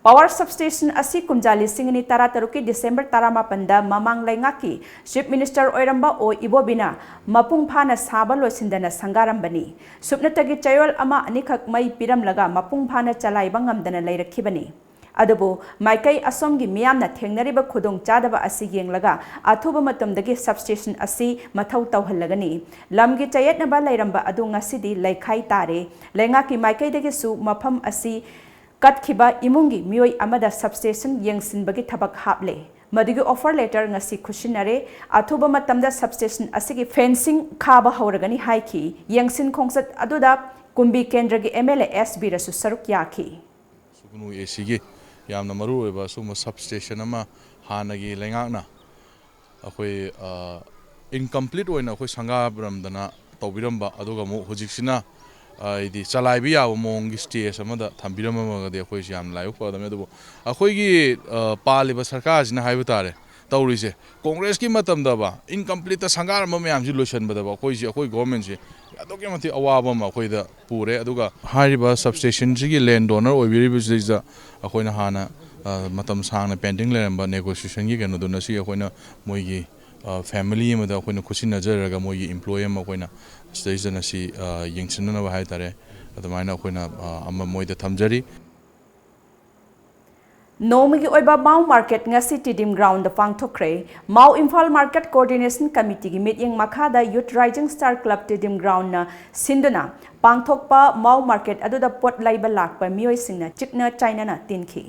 power substation ꯑꯁꯤ ꯀꯨꯝꯖꯥ ꯂꯤꯁꯤꯡ ꯑꯅꯤ ꯇꯔꯥꯇꯔꯨꯛꯀꯤ December ꯇꯔꯥꯃꯥꯄꯟꯗ ꯃꯃꯥꯡ ꯂꯩꯉꯥꯛꯀꯤ Chief Minister ꯑꯣꯏꯔꯝꯕ ꯑꯣ ꯏꯕꯣꯕꯤꯅ ꯃꯄꯨꯡ ꯐꯥꯅ ꯁꯥꯕ ꯂꯣꯏꯁꯤꯟꯗꯅ ꯁꯪꯒꯥꯔꯝꯕꯅꯤ꯫ ꯁꯨꯞꯅꯇꯒꯤ ꯆꯌꯣꯜ ꯑꯃ ꯑꯅꯤꯈꯛ ꯃꯩ ꯄꯤꯔꯝꯂꯒ ꯃꯄꯨꯡ ꯐꯥꯅ ꯆꯂꯥꯏꯕ ꯉꯝꯗꯅ ꯂꯩꯔꯛꯈꯤꯕꯅꯤ꯫ ꯑꯗꯨꯕꯨ ꯃꯥꯏꯀꯩ ꯑꯁꯣꯝꯒꯤ ꯃꯤꯌꯥꯝꯅ ꯊꯦꯡꯅꯔꯤꯕ ꯈꯨꯗꯣꯡꯆꯥꯗꯕ ꯑꯁꯤ ꯌꯦꯡꯂꯒ ꯑꯊꯨꯕ ꯃꯇꯝꯗꯒꯤ substation ꯑꯁꯤ ꯃꯊꯧ ꯇꯧꯍꯜꯂꯒꯅꯤ꯫ ꯂꯝꯒꯤ ꯆꯌꯦꯠꯅꯕ ꯂꯩꯔꯝꯕ ꯑꯗꯨ ꯉꯁꯤꯗꯤ ꯂꯩꯈꯥꯏ ꯇꯥꯔꯦ꯫ ꯂꯩꯉꯥꯛꯀꯤ ꯃꯥꯏꯀꯩꯗꯒꯤꯁꯨ ꯃꯐꯝ ꯑꯁꯤ ꯀꯠꯈꯤꯕ ꯏꯃꯨꯡꯒꯤ ꯃꯤꯑꯣꯏ ꯑꯃꯗ substation ꯌꯦꯡꯁꯤꯟꯕꯒꯤ ꯊꯕꯛ ꯍꯥꯞꯂꯦ꯫ ꯃꯗꯨꯒꯤ offer letter ꯉꯁꯤ ꯈꯨꯠꯁꯤꯟꯅꯔꯦ꯫ ꯑꯊꯨꯕ ꯃꯇꯝꯗ substation ꯑꯁꯤꯒꯤ fencing ꯈꯥꯕ ꯍꯧꯔꯒꯅꯤ ꯍꯥꯏꯈꯤ꯫ ꯌꯦꯡꯁꯤꯟ ꯈꯣꯡꯆꯠ ꯑꯗꯨꯗ ꯀꯨꯝꯕꯤ ꯀꯦꯟꯗ꯭ꯔꯒꯤ MLA ꯑꯦꯁ ꯕꯤꯔꯁꯨ ꯁꯔꯨꯛ ꯌꯥꯈꯤ꯫ ꯁꯨꯒꯅꯨ ACꯒꯤ ꯌꯥꯝꯅ ꯃꯔꯨ ꯑꯣꯏꯕ ꯁꯨꯝꯕ substation ꯑꯃ ꯍꯥꯟꯅꯒꯤ ꯂꯩꯉꯥꯛꯅ ꯑꯩꯈꯣꯏ, ꯑ, incomplete ꯑꯣꯏꯅ ꯑꯩꯈꯣꯏ ꯁꯪꯒꯥꯔꯝꯗꯅ ꯇꯧꯕꯤꯔꯝꯕ, ꯑꯗꯨꯒ ꯑꯃꯨꯛ ꯍꯧꯖꯤꯛꯁꯤꯅ, ꯑ, ꯍꯥꯏꯗꯤ ꯆꯂꯥꯏꯕ ꯌꯥꯕ ꯃꯑꯣꯡꯒꯤ stage ꯑꯃꯗ ꯊꯝꯕꯤꯔꯝꯃꯒꯗꯤ ꯑꯩꯈꯣꯏꯁꯤ ꯌꯥꯝꯅ ꯂꯥꯏꯕꯛ ꯐꯒꯗꯕꯅꯤ꯫ ꯑꯗꯨꯕꯨ ꯑꯩꯈꯣꯏꯒꯤ, ꯑ, ꯄꯥꯜꯂꯤꯕ ꯁꯔꯀꯥꯔꯁꯤꯅ ꯍꯥꯏꯕ ꯇꯥꯔꯦ, ꯇꯧꯔꯤꯁꯦ, ꯀꯣꯡꯒ꯭ꯔꯦꯁꯀꯤ ꯃꯇꯝꯗꯕ incompleteꯇ ꯁꯪꯒꯥꯔꯝꯕ ꯃꯌꯥꯝꯁꯤ ꯂꯣꯏꯁꯤꯟꯕꯗꯕ ꯑꯩꯈꯣꯏꯁꯤ, ꯑꯩꯈꯣꯏ governmentꯁꯤ ꯑꯗꯨꯛꯀꯤ ꯃꯇꯤꯛ ꯑꯋꯥꯕ ꯑꯃ ꯑꯩꯈꯣꯏꯗ ꯄꯨꯔꯦ꯫ ꯑꯗꯨꯒ ꯍꯥꯏꯔꯤꯕ substationꯁꯤꯒꯤ land donor ꯑꯣꯏꯕꯤꯔꯤꯕꯁꯤꯗꯩꯁꯤꯗ ꯑꯩꯈꯣꯏꯅ ꯍꯥꯟꯅ, ꯑ, ꯃꯇꯝ ꯁꯥꯡꯅ pending ꯂꯩꯔꯝꯕ negotiationꯒꯤ ꯀꯩꯅꯣꯗꯨꯅ ꯁꯤ ꯑꯩꯈꯣꯏꯅ ꯃꯣꯏꯒꯤ, ꯑ, family ꯑꯃꯗ ꯑꯩꯈꯣꯏꯅ ꯈꯨꯠꯁꯤꯟꯅꯖꯔꯒ ꯃꯣꯏꯒꯤ employee ꯑꯃ ꯑꯩꯈꯣꯏꯅ ꯁꯤꯗꯩꯁꯤꯗꯅ ꯁꯤ, ꯑ, ꯌꯦꯡꯁꯤꯟꯅꯅꯕ ꯍꯥꯏ ꯇꯥꯔꯦ, ꯑꯗꯨꯃꯥꯏꯅ ꯑꯩꯈꯣꯏꯅ, ꯑ, ꯑꯃ ꯃꯣꯏꯗ ꯊꯝꯖꯔꯤ꯫ ꯅꯣꯡꯃꯒꯤ ꯑꯣꯏꯕ ꯃꯥꯎ market ꯉꯁꯤ ꯇꯤꯗꯤꯝ groundꯗ ꯄꯥꯡꯊꯣꯛꯈ꯭ꯔꯦ꯫ ꯃꯥꯎ ꯏꯝꯐꯥꯜ market coordination committeeꯒꯤ ꯃꯤꯠꯌꯦꯡ ꯃꯈꯥꯗ Youth Rising Star Club Tiddim groundꯅ ꯁꯤꯟꯗꯨꯅ ꯄꯥꯡꯊꯣꯛꯄ ꯃꯥꯎ market ꯑꯗꯨꯗ ꯄꯣꯠ ꯂꯩꯕ ꯂꯥꯛꯄ ꯃꯤꯑꯣꯏꯁꯤꯡꯅ ꯆꯤꯛꯅ ꯆꯥꯏꯅꯅ ꯇꯤꯟꯈꯤ꯫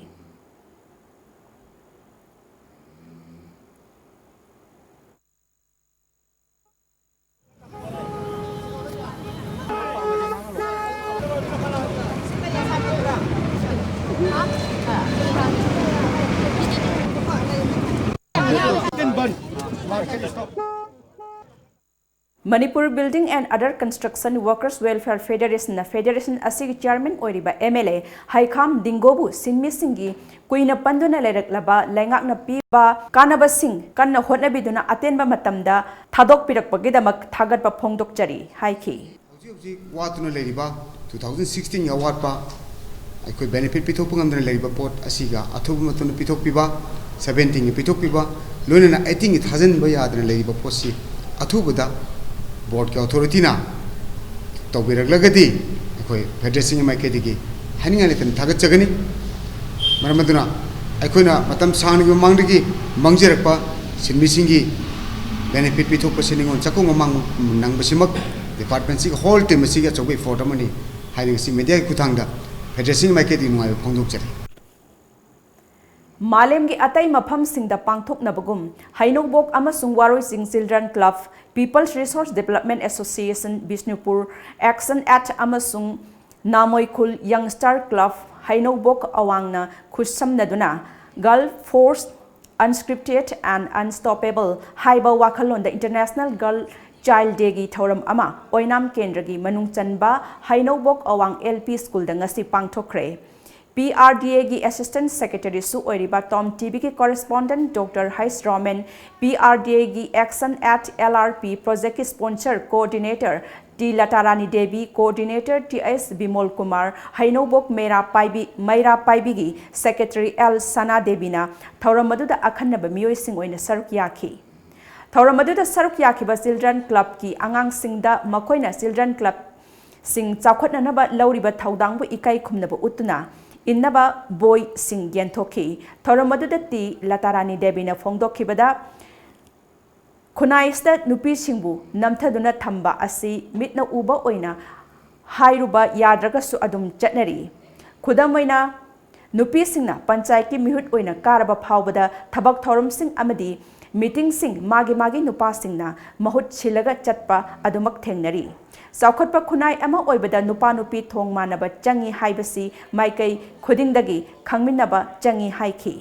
Manipur Building and Other Construction Workers Welfare Federation ꯅ Federation ꯑꯁꯤꯒꯤ chairman ꯑꯣꯏꯔꯤꯕ M L A ꯍꯩꯈꯥꯝ ꯗꯤꯡꯒꯣꯕꯨ ꯁꯤꯟꯃꯤꯁꯤꯡꯒꯤ ꯀꯨꯏꯅ ꯄꯟꯗꯨꯅ ꯂꯩꯔꯛꯂꯕ ꯂꯩꯉꯥꯛꯅ ꯄꯤꯕ ꯀꯥꯟꯅꯕꯁꯤꯡ ꯀꯟꯅ ꯍꯣꯠꯅꯕꯤꯗꯨꯅ ꯑꯇꯦꯟꯕ ꯃꯇꯝꯗ ꯊꯥꯗꯣꯛꯄꯤꯔꯛꯄꯒꯤꯗꯃꯛ ꯊꯥꯒꯠꯄ ꯐꯣꯡꯗꯣꯛꯆꯔꯤ ꯍꯥꯏꯈꯤ꯫ ꯍꯧꯖꯤꯛ ꯍꯧꯖꯤꯛ ꯋꯥꯠꯇꯨꯅ ꯂꯩꯔꯤꯕ two thousand sixteen ꯒꯤ ꯑꯋꯥꯠꯄ ꯑꯩꯈꯣꯏ benefit ꯄꯤꯊꯣꯛꯄ ꯉꯝꯗꯅ ꯂꯩꯔꯤꯕ ꯄꯣꯠ ꯑꯁꯤꯒ ꯑꯊꯨꯕ ꯃꯇꯝꯗ ꯄꯤꯊꯣꯛꯄꯤꯕ, seventeen ꯒꯤ ꯄꯤꯊꯣꯛꯄꯤꯕ, ꯂꯣꯏꯅꯅ eighteen ꯒꯤ ꯊꯥꯖꯤꯟꯕ ꯌꯥꯗꯅ ꯂꯩꯔꯤꯕ ꯄꯣꯠꯁꯤ ꯑꯊꯨꯕꯗ board ꯀꯤ authority ꯅ ꯇꯧꯕꯤꯔꯛꯂꯒꯗꯤ ꯑꯩꯈꯣꯏ federation ꯒꯤ ꯃꯥꯏꯀꯩꯗꯒꯤ ꯍꯥꯏꯅꯤꯡꯉꯥꯏ ꯂꯩꯇꯅ ꯊꯥꯒꯠꯆꯒꯅꯤ꯫ ꯃꯔꯝ ꯑꯗꯨꯅ ꯑꯩꯈꯣꯏꯅ ꯃꯇꯝ ꯁꯥꯡꯅꯒꯤ ꯃꯃꯥꯡꯗꯒꯤ ꯃꯥꯡꯖꯔꯛꯄ ꯁꯤꯟꯃꯤꯁꯤꯡꯒꯤ benefit ꯄꯤꯊꯣꯛꯄꯁꯤ ꯅꯤꯉꯣꯜ ꯆꯥꯛꯀꯧꯕ ꯃꯃꯥꯡ ꯅꯪꯕꯁꯤꯃꯛ department ꯁꯤꯒꯤ whole team ꯑꯁꯤꯒꯤ ꯑꯆꯧꯕ effort ꯑꯃꯅꯤ ꯍꯥꯏꯅ ꯉꯁꯤ media ꯒꯤ ꯈꯨꯠꯊꯥꯡꯗ federation ꯒꯤ ꯃꯥꯏꯀꯩꯗꯒꯤ ꯅꯨꯡꯉꯥꯏꯕ ꯐꯣꯡꯗꯣꯛꯆꯔꯤ꯫ ꯃꯥꯂꯦꯝꯒꯤ ꯑꯇꯩ ꯃꯐꯝꯁꯤꯡꯗ ꯄꯥꯡꯊꯣꯛꯅꯕꯒꯨꯝ ꯍꯩꯅꯧꯕꯣꯛ ꯑꯃꯁꯨꯡ ꯋꯥꯔꯣꯏꯆꯤꯡ Children Club, People's Resource Development Association Bishnupur, Action Aid ꯑꯃꯁꯨꯡ ꯅꯥꯃꯣꯏꯈꯨꯜ Young Star Club ꯍꯩꯅꯧꯕꯣꯛ ꯑꯋꯥꯡꯅ ꯈꯨꯠꯁꯝꯅꯗꯨꯅ Girl Force Unscripted and Unstoppable ꯍꯥꯏꯕ ꯋꯥꯈꯜꯂꯣꯟꯗ International Girl Child Day ꯒꯤ ꯊꯧꯔꯝ ꯑꯃ ꯑꯣꯏꯅꯥꯝ ꯀꯦꯟꯗ꯭ꯔꯒꯤ ꯃꯅꯨꯡ ꯆꯟꯕ ꯍꯩꯅꯧꯕꯣꯛ ꯑꯋꯥꯡ L P School ꯗ ꯉꯁꯤ ꯄꯥꯡꯊꯣꯛꯈ꯭ꯔꯦ꯫ P R D A ꯒꯤ Assistant Secretary ꯁꯨ ꯑꯣꯏꯔꯤꯕ Tom T V ꯒꯤ correspondent Doctor H Roman, P R D A ꯒꯤ Action Aid L R P project ꯀꯤ sponsor coordinator T Latarani Devi, coordinator T S Bimol Kumar, ꯍꯩꯅꯧꯕꯣꯛ ꯃꯩꯔꯥ ꯄꯥꯏꯕꯤ, ꯃꯩꯔꯥ ꯄꯥꯏꯕꯤꯒꯤ secretary L Sana Devi ꯅ ꯊꯧꯔꯝ ꯑꯗꯨꯗ ꯑꯈꯟꯅꯕ ꯃꯤꯑꯣꯏꯁꯤꯡ ꯑꯣꯏꯅ ꯁꯔꯨꯛ ꯌꯥꯈꯤ꯫ ꯊꯧꯔꯝ ꯑꯗꯨꯗ ꯁꯔꯨꯛ ꯌꯥꯈꯤꯕ Children Club ꯀꯤ ꯑꯉꯥꯡꯁꯤꯡꯗ ꯃꯈꯣꯏꯅ Children Club ꯁꯤꯡ ꯆꯥꯎꯈꯠꯅꯅꯕ ꯂꯧꯔꯤꯕ ꯊꯧꯗꯥꯡꯕꯨ ꯏꯀꯥꯏ ꯈꯨꯝꯅꯕ ꯎꯠꯇꯨꯅ ꯏꯟꯅꯕ ꯕꯣꯏꯁꯤꯡ ꯌꯦꯟꯊꯣꯛꯈꯤ꯫ ꯊꯧꯔꯝ ꯑꯗꯨꯗ T Latarani Devi ꯅ ꯐꯣꯡꯗꯣꯛꯈꯤꯕꯗ, ꯈꯨꯟꯅꯥꯏꯁꯤꯗ ꯅꯨꯄꯤꯁꯤꯡꯕꯨ ꯅꯝꯊꯗꯨꯅ ꯊꯝꯕ ꯑꯁꯤ ꯃꯤꯠꯅ ꯎꯕ ꯑꯣꯏꯅ ꯍꯥꯏꯔꯨꯕ ꯌꯥꯗ꯭ꯔꯒꯁꯨ ꯑꯗꯨꯝ ꯆꯠꯅꯔꯤ꯫ ꯈꯨꯗꯝ ꯑꯣꯏꯅ, ꯅꯨꯄꯤꯁꯤꯡꯅ ꯄꯟꯆꯥꯌꯠꯀꯤ ꯃꯤꯍꯨꯠ ꯑꯣꯏꯅ ꯀꯥꯔꯕ ꯐꯥꯎꯕꯗ ꯊꯕꯛ ꯊꯧꯔꯝꯁꯤꯡ ꯑꯃꯗꯤ meeting ꯁꯤꯡ ꯃꯥꯒꯤ ꯃꯥꯒꯤ ꯅꯨꯄꯥꯁꯤꯡꯅ ꯃꯍꯨꯠ ꯁꯤꯜꯂꯒ ꯆꯠꯄ ꯑꯗꯨꯃꯛ ꯊꯦꯡꯅꯔꯤ꯫ ꯆꯥꯎꯈꯠꯄ ꯈꯨꯟꯅꯥꯏ ꯑꯃ ꯑꯣꯏꯕꯗ ꯅꯨꯄꯥ ꯅꯨꯄꯤ ꯊꯣꯡ ꯃꯥꯟꯅꯕ ꯆꯪꯏ ꯍꯥꯏꯕꯁꯤ ꯃꯥꯏꯀꯩ ꯈꯨꯗꯤꯡꯗꯒꯤ ꯈꯪꯃꯤꯟꯅꯕ ꯆꯪꯏ ꯍꯥꯏꯈꯤ꯫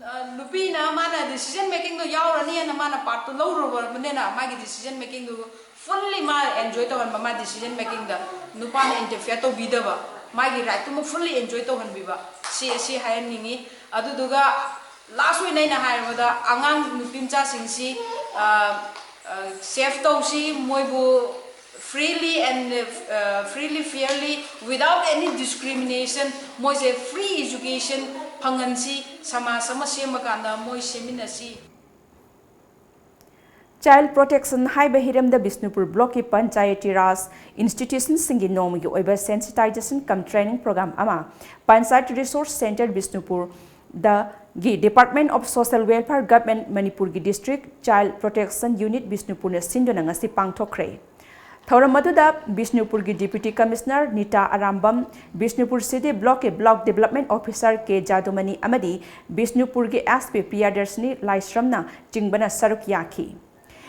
ꯅꯨꯄꯤꯅ ꯃꯥꯅ decision makingꯗꯣ ꯌꯥꯎꯔꯅꯤꯅ ꯃꯥꯅ partꯇꯣ ꯂꯧꯔꯨꯔꯕꯅꯤꯅ ꯃꯥꯒꯤ decision makingꯗꯨ fully ꯃꯥ enjoy ꯇꯧꯍꯟꯕ, ꯃꯥ decision makingꯗ ꯅꯨꯄꯥꯅ interfere ꯇꯧꯕꯤꯗꯕ, ꯃꯥꯒꯤ rightꯇꯨꯃ fully enjoy ꯇꯧꯍꯟꯕꯤꯕ, ꯁꯤ ꯑꯁꯤ ꯍꯥꯏꯍꯟꯅꯤꯡꯉꯤ꯫ ꯑꯗꯨꯗꯨꯒ last ꯑꯣꯏꯅ ꯑꯩꯅ ꯍꯥꯏꯔꯕꯗ ꯑꯉꯥꯡ ꯅꯨꯄꯤ ꯃꯆꯥꯁꯤꯡꯁꯤ safe ꯇꯧꯁꯤ, ꯃꯣꯏꯕꯨ freely and freely fairly without any discrimination ꯃꯣꯏꯁꯦ free education ꯐꯪꯍꯟꯁꯤ, ꯁꯃꯥꯖ ꯑꯃ ꯁꯦꯝꯃꯀꯥꯟꯗ ꯃꯣꯏ ꯁꯦꯝꯃꯤꯟꯅꯁꯤ꯫ Child Protection ꯍꯥꯏꯕ ꯍꯤꯔꯝꯗ ꯕꯤꯁꯅꯨꯄꯨꯔ blockꯀꯤ ꯄꯟꯆꯥꯌꯇꯤ ꯔꯥꯖ institutionꯁꯤꯡꯒꯤ ꯅꯣꯡꯃꯒꯤ ꯑꯣꯏꯕ sensitization cum training program ꯑꯃ Panchayat Resource Centre ꯕꯤꯁꯅꯨꯄꯨꯔꯗꯒꯤ Department of Social Welfare Government ꯃꯅꯤꯄꯨꯔꯒꯤ District Child Protection Unit ꯕꯤꯁꯅꯨꯄꯨꯔꯅ ꯁꯤꯟꯗꯨꯅ ꯉꯁꯤ ꯄꯥꯡꯊꯣꯛꯈ꯭ꯔꯦ꯫ ꯊꯧꯔꯝ ꯑꯗꯨꯗ ꯕꯤꯁꯅꯨꯄꯨꯔꯒꯤ Deputy Commissioner Nita Arambam, Bishnupur City blockꯀꯤ Block Development Officer ꯀꯦ ꯖꯥꯗꯨꯃꯅꯤ ꯑꯃꯗꯤ ꯕꯤꯁꯅꯨꯄꯨꯔꯒꯤ SP ꯄ꯭ꯔꯤꯌꯥꯗꯔꯁꯤꯅꯤ ꯂꯥꯏꯁ꯭ꯔꯝꯅ ꯆꯤꯡꯕꯅ ꯁꯔꯨꯛ ꯌꯥꯈꯤ꯫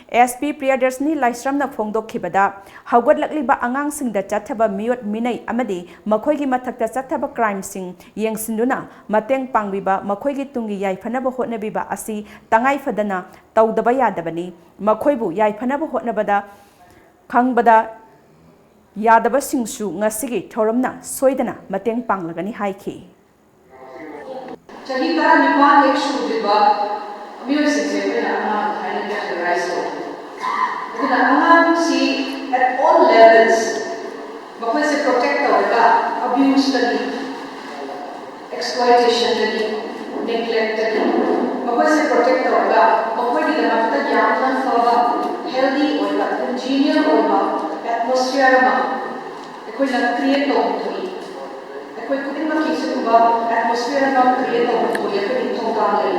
SP ꯄ꯭ꯔꯤꯌꯥꯗꯔꯁꯤꯅꯤ ꯂꯥꯏꯁ꯭ꯔꯝꯅ ꯐꯣꯡꯗꯣꯛꯈꯤꯕꯗ, ꯍꯧꯒꯠꯂꯛꯂꯤꯕ ꯑꯉꯥꯡꯁꯤꯡꯗ ꯆꯠꯊꯕ ꯃꯤꯑꯣꯠ ꯃꯤꯅꯩ ꯑꯃꯗꯤ ꯃꯈꯣꯏꯒꯤ ꯃꯊꯛꯇ ꯆꯠꯊꯕ crimeꯁꯤꯡ ꯌꯦꯡꯁꯤꯟꯗꯨꯅ ꯃꯇꯦꯡ ꯄꯥꯡꯕꯤꯕ, ꯃꯈꯣꯏꯒꯤ ꯇꯨꯡꯒꯤ ꯌꯥꯏꯐꯅꯕ ꯍꯣꯠꯅꯕꯤꯕ ꯑꯁꯤ ꯇꯉꯥꯏ ꯐꯗꯅ ꯇꯧꯗꯕ ꯌꯥꯗꯕꯅꯤ꯫ ꯃꯈꯣꯏꯕꯨ ꯌꯥꯏꯐꯅꯕ ꯍꯣꯠꯅꯕꯗ ꯈꯪꯕꯗ ꯌꯥꯗꯕꯁꯤꯡꯁꯨ ꯉꯁꯤꯒꯤ ꯊꯧꯔꯝꯅ ꯁꯣꯏꯗꯅ ꯃꯇꯦꯡ ꯄꯥꯡꯂꯒꯅꯤ ꯍꯥꯏꯈꯤ꯫ ꯆꯍꯤ ꯇꯔꯥꯅꯤꯄꯥꯟ ꯍꯦꯛ ꯁꯨꯗ꯭ꯔꯤꯕ ꯃꯤꯑꯣꯏꯁꯤꯡꯁꯦ ꯑꯩꯈꯣꯏꯅ ꯑꯉꯥꯡ ꯍꯥꯏꯅ categorize ꯇꯧꯏ꯫ ꯑꯗꯨꯅ ꯑꯉꯥꯡꯁꯤ at all levels ꯃꯈꯣꯏꯁꯦ protect ꯇꯧꯔꯒ abuseꯇꯒꯤ, exploitationꯗꯒꯤ, neglectꯇꯒꯤ ꯃꯈꯣꯏꯁꯦ protect ꯇꯧꯔꯒ ꯃꯈꯣꯏꯒꯤꯗꯃꯛꯇ ꯌꯥꯝꯅ ꯐꯕ healthy ꯑꯣꯏꯕ congenial ꯑꯣꯏꯕ atmosphere ꯑꯃ ꯑꯩꯈꯣꯏꯅ create ꯇꯧꯕ ꯊꯣꯛꯏ꯫ ꯑꯩꯈꯣꯏ ꯈꯨꯗꯤꯡꯃꯛꯀꯤ ꯁꯤꯒꯨꯝꯕ atmosphere ꯑꯃ create ꯇꯧꯕ ꯊꯣꯛꯏ, ꯑꯩꯈꯣꯏꯒꯤ ꯊꯧꯗꯥꯡ ꯂꯩ꯫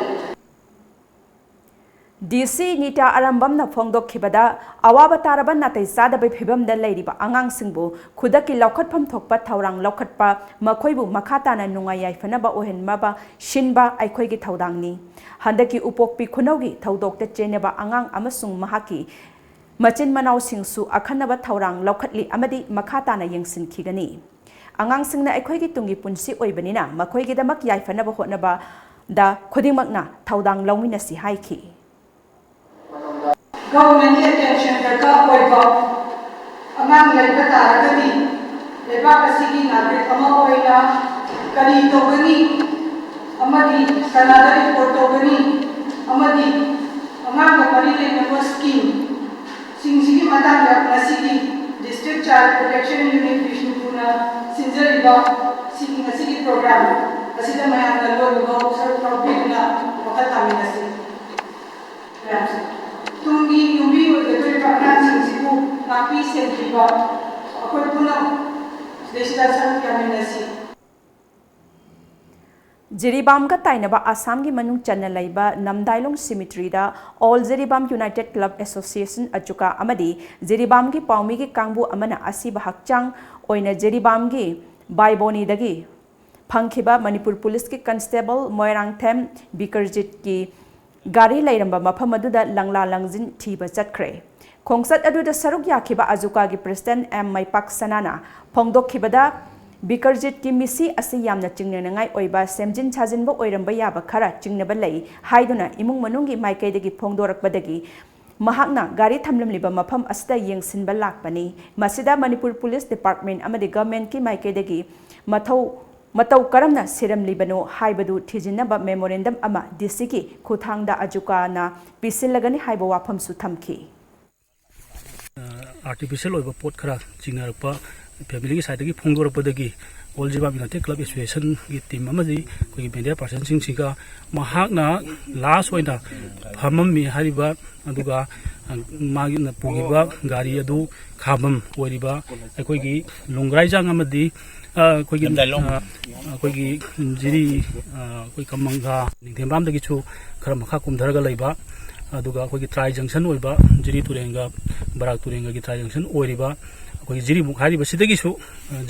DC ꯅꯤꯇꯥ ꯑꯔꯥꯝꯕꯝꯅ ꯐꯣꯡꯗꯣꯛꯈꯤꯕꯗ, ꯑꯋꯥꯕ ꯇꯥꯔꯕ ꯅꯥꯇꯩ ꯆꯥꯗꯕ ꯐꯤꯚꯝꯗ ꯂꯩꯔꯤꯕ ꯑꯉꯥꯡꯁꯤꯡꯕꯨ ꯈꯨꯗꯛꯀꯤ ꯂꯧꯈꯠꯐꯝ ꯊꯣꯛꯄ ꯊꯧꯔꯥꯡ ꯂꯧꯈꯠꯄ, ꯃꯈꯣꯏꯕꯨ ꯃꯈꯥ ꯇꯥꯅ ꯅꯨꯡꯉꯥꯏ ꯌꯥꯏꯐꯅꯕ ꯑꯣꯏꯍꯟꯅꯕ ꯁꯤꯟꯕ ꯑꯩꯈꯣꯏꯒꯤ ꯊꯧꯗꯥꯡꯅꯤ꯫ ꯍꯟꯗꯛꯀꯤ ꯎꯄꯣꯛꯄꯤ ꯈꯨꯅꯧꯒꯤ ꯊꯧꯗꯣꯛꯇ ꯆꯦꯟꯅꯕ ꯑꯉꯥꯡ ꯑꯃꯁꯨꯡ ꯃꯍꯥꯛꯀꯤ ꯃꯆꯤꯟ ꯃꯅꯥꯎꯁꯤꯡꯁꯨ ꯑꯈꯟꯅꯕ ꯊꯧꯔꯥꯡ ꯂꯧꯈꯠꯂꯤ ꯑꯃꯗꯤ ꯃꯈꯥ ꯇꯥꯅ ꯌꯦꯡꯁꯤꯟꯈꯤꯒꯅꯤ꯫ ꯑꯉꯥꯡꯁꯤꯡꯅ ꯑꯩꯈꯣꯏꯒꯤ ꯇꯨꯡꯒꯤ ꯄꯨꯟꯁꯤ ꯑꯣꯏꯕꯅꯤꯅ ꯃꯈꯣꯏꯒꯤꯗꯃꯛ ꯌꯥꯏꯐꯅꯕ ꯍꯣꯠꯅꯕ ꯗ ꯈꯨꯗꯤꯡꯃꯛꯅ ꯊꯧꯗꯥꯡ ꯂꯧꯃꯤꯟꯅꯁꯤ ꯍꯥꯏꯈꯤ꯫ ꯒꯚꯔꯟꯃꯦꯟꯠꯀꯤ ꯑꯦꯇꯦꯟꯁꯟ ꯗꯔꯀꯥꯔ ꯑꯣꯏꯕ ꯑꯉꯥꯡ ꯂꯩꯕ ꯇꯥꯔꯒꯗꯤ ꯂꯩꯕꯥꯛ ꯑꯁꯤꯒꯤ ꯅꯥꯒꯔꯤꯛ ꯑꯃ ꯑꯣꯏꯅ ꯀꯔꯤ ꯇꯧꯒꯅꯤ ꯑꯃꯗꯤ ꯀꯅꯥꯗ ꯔꯤꯄꯣꯔꯠ ꯇꯧꯒꯅꯤ ꯑꯃꯗꯤ ꯑꯉꯥꯡꯒ ꯃꯔꯤ ꯂꯩꯅꯕ ꯁ꯭ꯀꯤꯝꯁꯤꯡꯁꯤꯒꯤ ꯃꯇꯥꯡꯗ ꯉꯁꯤꯒꯤ District Child Protection Unit ꯕꯤꯁꯅꯨꯄꯨꯔꯅ ꯁꯤꯟꯖꯔꯤꯕ ꯁꯤꯒꯤ ꯉꯁꯤꯒꯤ ꯄ꯭ꯔꯣꯒ꯭ꯔꯥꯝ ꯑꯁꯤꯗ ꯃꯌꯥꯝꯅ ꯂꯣꯏꯕꯐꯥꯎ ꯁꯔꯨꯛ ꯂꯧꯕꯤꯗꯨꯅ ꯋꯥꯈꯜ ꯇꯥꯃꯤꯟꯅꯁꯤ꯫ ꯃꯌꯥꯝꯁꯦ ꯇꯨꯡꯒꯤ ꯌꯨꯝꯕꯤ ꯑꯣꯏꯒꯗꯧꯔꯤꯕ ꯑꯉꯥꯡꯁꯤꯡꯁꯤꯕꯨ ꯉꯥꯛꯄꯤ ꯁꯦꯟꯕꯤꯕ ꯑꯩꯈꯣꯏ ꯄꯨꯝꯅꯃꯛ ꯁꯤꯗꯩꯁꯤꯗ ꯁꯔꯨꯛ ꯌꯥꯃꯤꯟꯅꯁꯤ꯫ ꯖꯤꯔꯤꯕꯥꯝꯒ ꯇꯥꯏꯅꯕ ꯑꯁꯥꯝꯒꯤ ꯃꯅꯨꯡ ꯆꯟꯅ ꯂꯩꯕ ꯅꯝꯗꯥꯏꯂꯣꯡ ꯁꯤꯃꯤꯇ꯭ꯔꯤꯗ All Jiribam United Club Association, ꯑꯖꯨꯀꯥ, ꯑꯃꯗꯤ ꯖꯤꯔꯤꯕꯥꯝꯒꯤ ꯄꯥꯎꯃꯤꯒꯤ ꯀꯥꯡꯕꯨ ꯑꯃꯅ ꯑꯁꯤꯕ ꯍꯛꯆꯥꯡ ꯑꯣꯏꯅ ꯖꯤꯔꯤꯕꯥꯝꯒꯤ ꯕꯥꯏꯕꯣꯅꯤꯗꯒꯤ ꯐꯪꯈꯤꯕ ꯃꯅꯤꯄꯨꯔ ꯄꯨꯂꯤꯁꯀꯤ ꯀꯟꯁꯇꯦꯕꯜ ꯃꯣꯏꯔꯥꯡꯊꯦꯝ ꯕꯤꯀꯔꯖꯤꯠꯀꯤ ꯒꯥꯔꯤ ꯂꯩꯔꯝꯕ ꯃꯐꯝ ꯑꯗꯨꯗ ꯂꯪꯂꯥ ꯂꯪꯖꯤꯟ ꯊꯤꯕ ꯆꯠꯈ꯭ꯔꯦ꯫ ꯈꯣꯡꯆꯠ ꯑꯗꯨꯗ ꯁꯔꯨꯛ ꯌꯥꯈꯤꯕ ꯑꯖꯨꯀꯥꯒꯤ ꯄ꯭ꯔꯁꯤꯗꯦꯟꯠ ꯑꯦꯝ ꯃꯩꯄꯥꯛ ꯁꯅꯥꯅ ꯐꯣꯡꯗꯣꯛꯈꯤꯕꯗ, ꯕꯤꯀꯔꯖꯤꯠꯀꯤ ꯃꯤꯁꯤ ꯑꯁꯤ ꯌꯥꯝꯅ ꯆꯤꯡꯅꯅꯉꯥꯏ ꯑꯣꯏꯕ, ꯁꯦꯝꯖꯤꯟ ꯁꯥꯖꯤꯟꯕ ꯑꯣꯏꯔꯝꯕ ꯌꯥꯕ ꯈꯔ ꯆꯤꯡꯅꯕ ꯂꯩ ꯍꯥꯏꯗꯨꯅ ꯏꯃꯨꯡ ꯃꯅꯨꯡꯒꯤ ꯃꯥꯏꯀꯩꯗꯒꯤ ꯐꯣꯡꯗꯣꯔꯛꯄꯗꯒꯤ ꯃꯍꯥꯛꯅ ꯒꯥꯔꯤ ꯊꯝꯂꯝꯂꯤꯕ ꯃꯐꯝ ꯑꯁꯤꯗ ꯌꯦꯡꯁꯤꯟꯕ ꯂꯥꯛꯄꯅꯤ꯫ ꯃꯁꯤꯗ ꯃꯅꯤꯄꯨꯔ ꯄꯨꯂꯤꯁ ꯗꯤꯄꯥꯔꯠꯃꯦꯟꯠ ꯑꯃꯗꯤ ꯒꯚꯔꯟꯃꯦꯟꯠꯀꯤ ꯃꯥꯏꯀꯩꯗꯒꯤ ꯃꯊꯧ ꯃꯇꯧ ꯀꯔꯝꯅ ꯁꯤꯔꯝꯂꯤꯕꯅꯣ ꯍꯥꯏꯕꯗꯨ ꯊꯤꯖꯤꯟꯅꯕ ꯃꯦꯃꯣꯔꯦꯟꯗꯝ ꯑꯃ ꯗꯤ ꯁꯤꯒꯤ ꯈꯨꯠꯊꯥꯡꯗ ꯑꯖꯨꯀꯥꯅ ꯄꯤꯁꯤꯜꯂꯒꯅꯤ ꯍꯥꯏꯕ ꯋꯥꯐꯝꯁꯨ ꯊꯝꯈꯤ꯫ ꯑꯥꯔꯇꯤꯐꯤꯁꯤꯌꯦꯜ ꯑꯣꯏꯕ ꯄꯣꯠ ꯈꯔ ꯆꯤꯡꯅꯔꯛꯄ ꯐꯦꯃꯤꯂꯤꯒꯤ ꯁꯥꯏꯠꯇꯒꯤ ꯐꯣꯡꯗꯣꯔꯛꯄꯗꯒꯤ All Jiribam United Club Associationꯒꯤ ꯇꯤꯝ ꯑꯃꯗꯤ ꯑꯩꯈꯣꯏꯒꯤ ꯃꯦꯗꯤꯌꯥ ꯄꯥꯔꯁꯟꯁꯤꯡꯁꯤꯒ ꯃꯍꯥꯛꯅ ꯂꯥꯁ ꯑꯣꯏꯅ ꯐꯝꯃꯝꯃꯤ ꯍꯥꯏꯔꯤꯕ, ꯑꯗꯨꯒ ꯃꯥꯒꯤꯅ ꯄꯨꯈꯤꯕ ꯒꯥꯔꯤ ꯑꯗꯨ ꯈꯥꯝꯕꯝ ꯑꯣꯏꯔꯤꯕ ꯑꯩꯈꯣꯏꯒꯤ ꯂꯣꯡꯒ꯭ꯔꯥꯏꯖꯥꯡ ꯑꯃꯗꯤ ꯑꯩꯈꯣꯏꯒꯤ ꯑꯩꯈꯣꯏꯒꯤ ꯖꯤꯔꯤ, ꯑꯩꯈꯣꯏ ꯀꯃꯪꯒ ꯅꯤꯡꯊꯦꯝꯕꯥꯝꯗꯒꯤꯁꯨ ꯈꯔ ꯃꯈꯥ ꯀꯨꯝꯊꯔꯒ ꯂꯩꯕ, ꯑꯗꯨꯒ ꯑꯩꯈꯣꯏꯒꯤ ꯇ꯭ꯔꯥꯏ ꯖꯪꯁꯟ ꯑꯣꯏꯕ ꯖꯤꯔꯤ ꯇꯨꯔꯦꯟꯒ ꯕꯔꯥꯛ ꯇꯨꯔꯦꯟꯒꯒꯤ ꯇ꯭ꯔꯥꯏ ꯖꯪꯁꯟ ꯑꯣꯏꯔꯤꯕ ꯑꯩꯈꯣꯏꯒꯤ ꯖꯤꯔꯤꯃꯨꯛ ꯍꯥꯏꯔꯤꯕꯁꯤꯗꯒꯤꯁꯨ